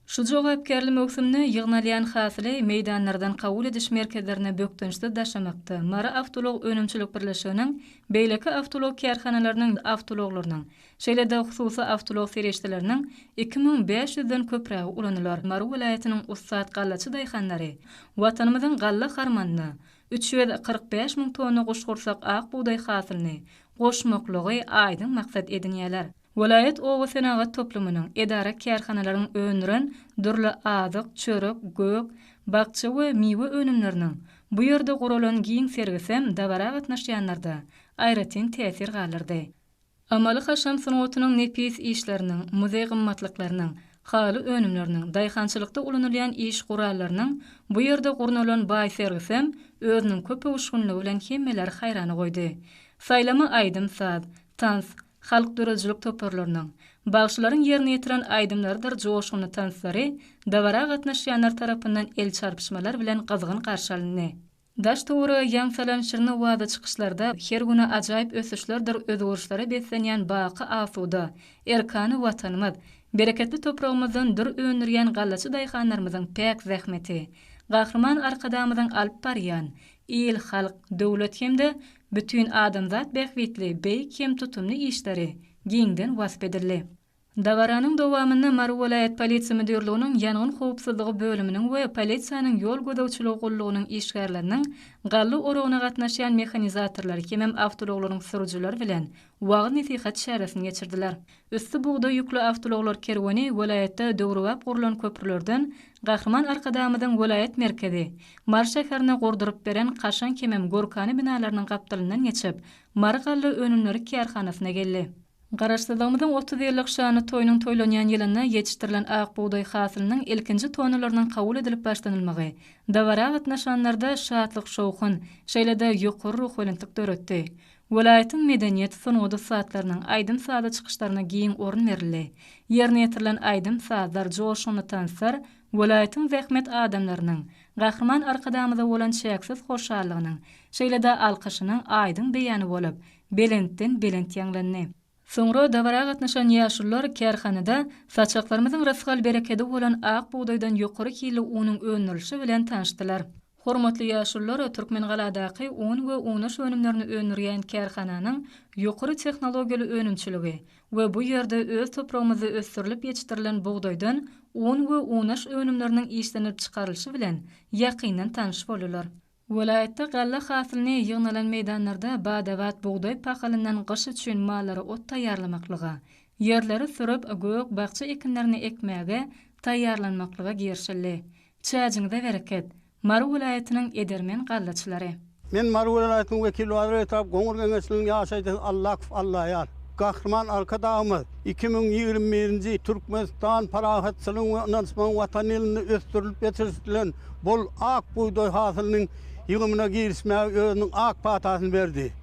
Şu jogapkärli möwsümde ýygnalýan hasyly meýdanlardan kabul ediş merkezlerine bökdençsiz daşamakda Mary awtoulag önümçilik birleşiginiň beýleki awtoulag kärhanalarynyň awtoulaglarynyň, şeýle-de hususy awtoulag serişdeleriniň 2500 den köprägi ulanylar. Mary welaýatynyň ussat gallaçy daýhanlary Watanymyzyň galla harmanyna 345 müň tonna guşgursak ak bugdaý hasylyny goşmaklygy aýdyň maksat edinýärler. Welaýat oba senagat toplumynyň, edara-kärhanalaryň öndüren dürli azyk, çörek, gök, bakja we miwe önümleriniň bu ýerde guralan giň sergisem dabara gatnaşýanlarda aýratyn täsir galdyrdy. Amaly-haşam sungatynyň nepis işleriniň, muzeý gymmatlyklarynyň, haly önümleriniň, daýhançylykda ulanylýan iş gurallarynyň bu ýerde gurnalan baý sergisem özüniň köpöwüşginligi bilen hemmeleri haýrana goýdy. Saýlama aýdym-saz, tans, halk döredijilik toparlarynyň, bagşylaryň ýerine ýetiren aýdymlarydyr joşgunly tanslary dabara gatnaşýanlar tarapyndan el çarpyşmalar bilen gyzgyn garşy alyndy. Daş-töwerege ýaň salan şirin owazly çykyşlarda her güni ajaýyp ösüşlerdir özgerişlere beslenýän baky asuda, erkana Watanymyz, bereketli topragymyzdan dür öndürýän gallaçy daýhanlarymyzyň päk zähmeti, Gahryman Arkadagymyzyň alyp barýan il-halk, döwlet hem-de bütin adamzat bähbitli beýik hem tutumly işleri giňden wasp edildi. Dabaranyň dowamynda Mary welaýat polisiýa müdirliginiň ýangyn howpsuzlygy bölüminiň we polisiýanyň ýol gözegçiligi gullugynyň işgärleriniň galla oragyna gatnaşýan mehanizatorlar hemem awtoulaglaryň sürüjileri bilen wagyz-nesihat çäresini geçirdiler. Üsti bugdaý ýükli awtoulaglar kerweni welaýatda döwrebap gurlan köprülerden Gahryman Arkadagymyzyň welaýat merkezi, Mary şäherine gurduryp beren kaşaň hemem görkana binalarynyň gapdalyndan geçip, Mary galla önümleri kärhanasyna geldi. Garaşsyzlygymyzyň 30 ýyllyk şanly toýunyň toýlanýan ýylynda ýetişdirilen ak bugdaý hasylynyň ilkinji tonnalarynyň kabul edilip başlanylmagy dabara gatnaşanlarda şatlyk-şowhun, şeýle-de ýokary ruhubelentlik döretdi. Welaýatyň medeniýet, sungat ussatlarynyň aýdym-sazly çykyşlaryna giň orun berildi. Ýerine ýetirilen aýdym-sazlar, joşgunly tanslar welaýatyň zähmet adamlarynyň Gahryman Arkadagymyza bolan çäksiz hoşallygynyň, şeýle-de alkyşynyň aýdyň beýany bolup, belentden-belent ýaňlandy. Soňra dabara gatnaşan ýaşulular kärhanada saçaklarymyzyň rysgal-berekedi bolan ak bugdaýdan ýokary hilli unuň öndürilişi bilen tanyşdylar. Hormatly ýaşulular Türkmengaladaky un we unaş önümlerini öndürýän kärhananyň ýokary tehnologiýaly önümçiligi we bu ýerde öz topragymyzda ösdürilip ýetişdirilen bugdaýdan un we unaş önümleriniň işlenilip çykarylyşy bilen ýakyndan tanyş boldular. Welaýatda galla hasylyny ýygnalan meýdanlarda bada-bat bugdaý pahalyndan gyş üçin mallara ot taýýarlamaklyga, ýerleri sürüp, gök-bakja ekinlerini ekmäge taýýarlanmaklyga girişildi. Çäjiňize bereket, Mary welaýatynyň edermen gallaçylary! Men Mary welaýatynyň Wekilbazar etrap Goňur geňeşliginiň ýaşaýjysy Allakow Allaýar. Gahryman Arkadagymyz 2021-nji Türkmenistan parahatçylygyň we ynanyşmagyň Watany ýylynda ösdürilip ýetişdirilen bol ak bugdaý hasylynyň ýygymyna girişmäge özüniň ak patasyny berdi.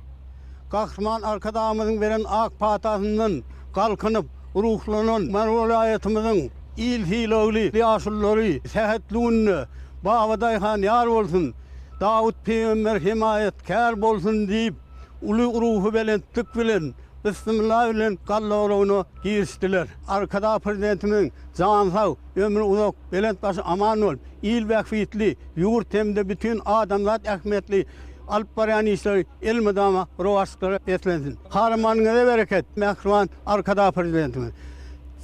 Gahryman Arkadagymyzyň beren ak patasyndan galkynyp, ruhlanan Mary welaýatymyzyň il sylagly ýaşululary sähetli günde Babadaýhan ýar bolsun, Dawut pygamber hemaýatkär bolsun diýip, uly ruhubelentlik bilen, Bismillah bilen galla oragyna girişdiler. Arkadag Prezidentimiziň jany sag, ömri uzak, belent başy aman bolup, il bähbitli, ýurt hem-de bütin adamzat ähmiýetli alyp barýan işleri elmydama rowaçlyklara beslensin. Harmanyňyza bereket, mähriban Arkadag Prezidentimiz!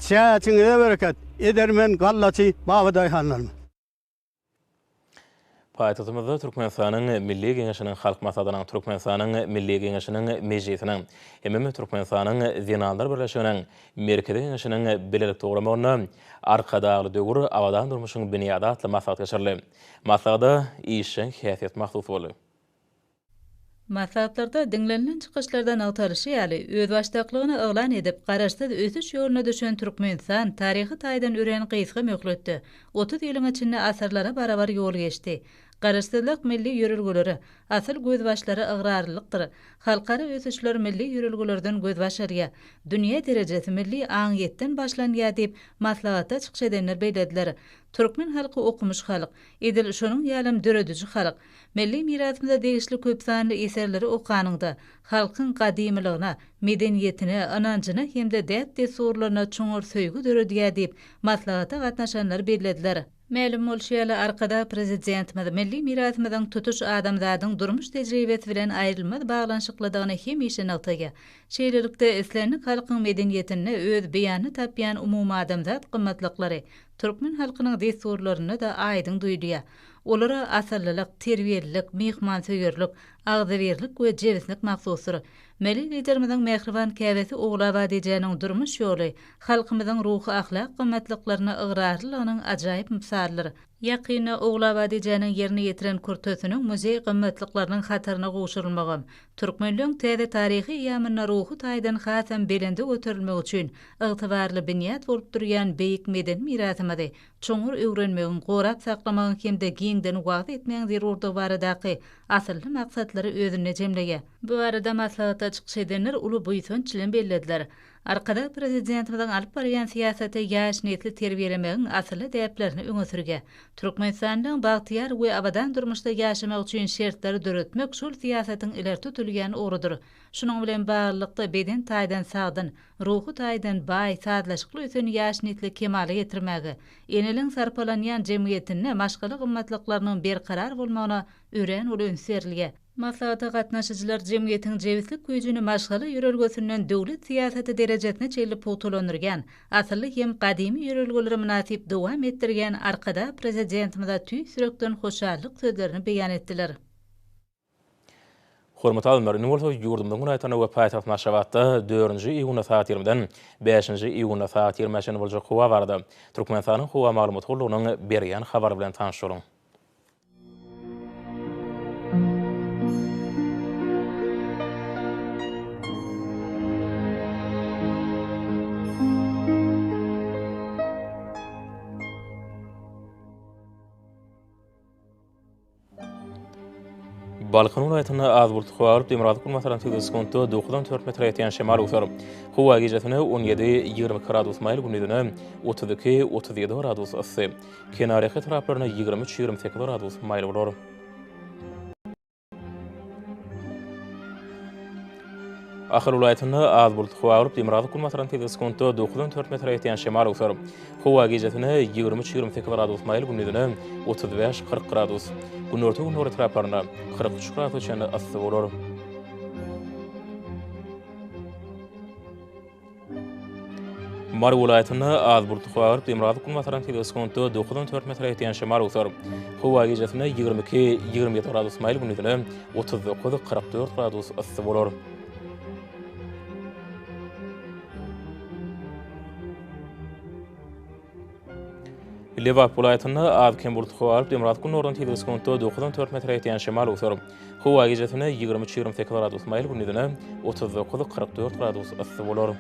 Çäçiňize bereket, edermen gallaçy babadaýhanlarymyz! Paýtagtymyzda Türkmenistanyň Milli Geňeşiniň Halk Maslahatynyň, Türkmenistanyň Milli Geňeşiniň Mejlisiniň hemem Türkmenistanyň Zenanlar birleşiginiň Merkezi Geňeşiniň bilelikde guramagynda Arkadagly döwür, abadan durmuşyň binýady atly maslahat geçirildi. Maslahata işjeň häsiýet mahsus boldy. Maslahatlarda diňlenilen çykyşlarda nygtalyşy ýaly, özbaşdaklygyny yglan edip, garaşsyz ösüş ýoluna düşen Türkmenistan taryhy taýdan örän gysga möhletde, 30 ýylyň içinde asyrlara barabar ýol geçdi. Garaşsyzlyk milli ýörelgelere, asyl gözbaşlara ygrarlylykdyr. Halkara ösüşler milli ýörelgelerden gözbaş alýar. Dünýä derejesi milli aňyýetden başlanýar diýip, maslahatda çykyş edenler bellediler. Türkmen halky okumyş halk. Edil şonuň ýalam dörediji halk. Milli mirasymyza degişli köpsanly eserleri okanyňda, halkyň gadymylygyna, medeniýetine, ynanjyna hem-de däp-dessurlaryna çuňňur söýgi döredýär diýip, maslahata gatnaşanlar bellediler. Mälim bolşy ýaly, Arkadag Prezidentimiz milli mirasymyzyň tutuş adamzadyň durmuş tejribesi bilen aýrylmaz baglanyşyklydygyny hemişe nygtaýar. Şeýlelikde, islendik halkyň medeniýetinde öz beýanyny tapýan umumadamzat gymmatlyklary türkmen halkynyň dessurlarynda-da aýdyň duýulýar. Olara asyllylyk, terbiýelilik, myhmansöýerlik, agzybirlik we jebislik mahsusdyr. Milli Liderimiziň mähriban käbesi Ogulabat ejäniň durmuş ýoly halkymyzyň ruhy-ahlak gymmatlyklaryna ygrarlylygynyň ajaýyp mysalydyr. Ýakynda Ogulabat ejäniň ýerine ýetiren kürtesiniň muzeý gymmatlyklarynyň hataryna gowşurylmagam, türkmenleň täze taryhy eýýamynda ruhy taýdan hasam belende göterilmegi üçin ygtybarly binýat bolup durýan beýik medeni mirasymyzy çuňňur öwrenmegiň, gorap saklamagyň hem-de giňden wagyz etmegiň zerurdygy baradaky asylly maksatlary özünde jemleýär. Bu barada maslahatda çykyş edenler uly buýsanç bilen bellediler. Arkadag Prezidentimiziň alyp barýan syýasaty ýaş nesli terbiýelemegiň asylly däplerini öňe sürýär. Türkmenistanyň bagtyýar we abadan durmuşda ýaşamagy üçin şertleri döretmek şol syýasatyň ileri tutulýan ugrudyr. Şunuň bilen baglylykda, beden taýdan sagdyn, ruhy taýdan baý, sazlaşykly ösen ýaş nesli kemala getirmäge, eneliň sarpalanýan jemgyýetinde maşgala gymmatlyklarynyň berkarar bolmagyna örän uly üns berilýär. Maslahata gatnaşyjylar jemgyýetiň jebislik güýjüni maşgala ýörelgesinden döwlet syýasaty derejesine çenli pugtalandyrýan, asylly hem gadymy ýörelgeleri mynasyp dowam etdirýän Arkadag Prezidentimize tüýs ýürekden hoşallyk sözlerini beýan etdiler. Hormatly alymlar, indi bolsa ýurdumyzyň welaýatlarynda we paýtagtymyz Aşgabatda dördünji iýunda sagat ýigrimiden bäşinji iýunda sagat ýigrimä çenli boljak howa barada Türkmenistanyň Howa maglumat gullugynyň berýän habary bilen tanyş boluň. Balkan welaýatynda az bulutly howa bolup, demirgazyk günbatardan tizligi sekuntda dokuzdan dört metre ýetýän şemal öwser. Howa gijesine 17, 22 gradus maýyl, gündizine 32, 37 gradus yssy. Kenarýaka etraplarynda 23, 28 gradus maýyl bolar. Ahal welaýatynda az bulutly howa bolup, demirgazyk günbatardan tizligi sekuntda dokuzdan dört metre ýetýän şemal öwser. Howa gijesine 23-28 gradus maýyl, gündizine 35-40 gradus. Günorta-gündogar etraplarynda 43 gradusa çenli yssy bolar. Mary welaýatynda az bulutly howa bolup, demirgazyk günbatardan tizligi sekuntda dokuzdan dört metre ýetýän şemal öwser. Howa gijesine 22, 27 gradus maýyl, gündizine 39, 44 gradus yssy bolar. Lebap welaýatynda az-kem bulutly howa bolup, demirgazyk gündogardan tizligi sekuntda dokuzdan dört metre ýetýän şemal öwser. Howa gijesine 23, 28 gradus maýyl, gündizine 39, 44 gradus yssy bolar.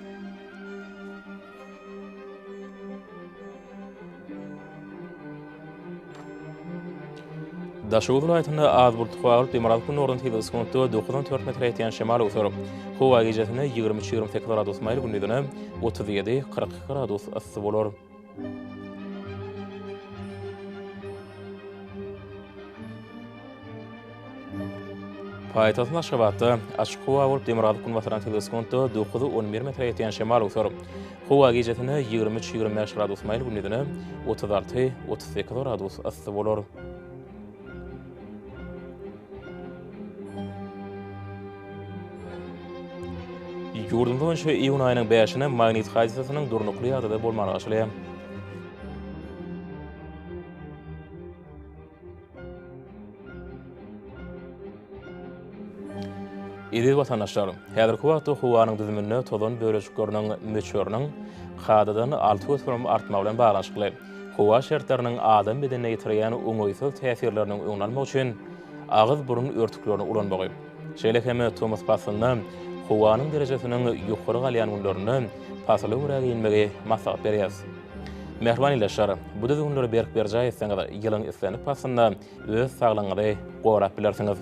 Daşoguz welaýatynda az bulutly howa bolup, demirgazyk gündogardan tizligi sekuntda dokuzdan dört metre ýetýän şemal öwser. Howa gijesine 23, 28 gradus maýyl, gündizine 37, 42 gradus yssy bolar. Paýtagtymyz Aşgabatda açyk howa bolup, demirgazyk günbatardan tizligi sekuntda dokuz, on bir metre ýetýän şemal öwser. Howa gijesine 23, 25 gradus maýyl, gündizine 36, 38 gradus yssy bolar. Ýurdumyz boýunça iýun aýynyň bäşine magnit hadysasynyň durnukly ýagdaýda bolmagyna garaşylýar. Eziz watandaşlar, häzirki wagtda howanyň düzüminde tozan bölejikleriniň möçberiniň kadadan 6% artmagy bilen baglanyşykly howa şertleriniň adam bedenine ýetirýän oňaýsyz täsirleriniň öňüni almak üçin agyz-burun örtüklerini ulanmagy, şeýle hem tomus paslynda howanyň derejesiniň ýokary galýan günlerinde pasyla görä geýinmegi maslahat berýäris. Mähriban ildeşler, bu düzgünleri berk berjaý etseňiz, ýylyň islendik paslynda öz saglygyňyzy gorap bilersiňiz.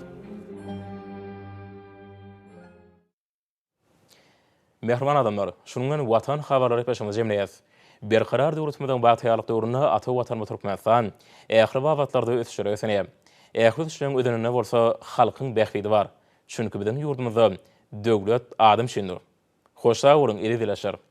Mähriban adamlar, şunuň bilen Watan habarlary gepleşigimizi jemleýäris. Berkarar döwletimiziň bagtyýarlyk döwründe ata Watanymyz Türkmenistan ähli babatlarda ösüşlere ösenýär. Ähli ösüşleriň özeninde bolsa halkyň bähbidi bar. Çünki biziň ýurdumyzda döwlet adam üçindir. Hoş sag boluň, eziz ildeşler!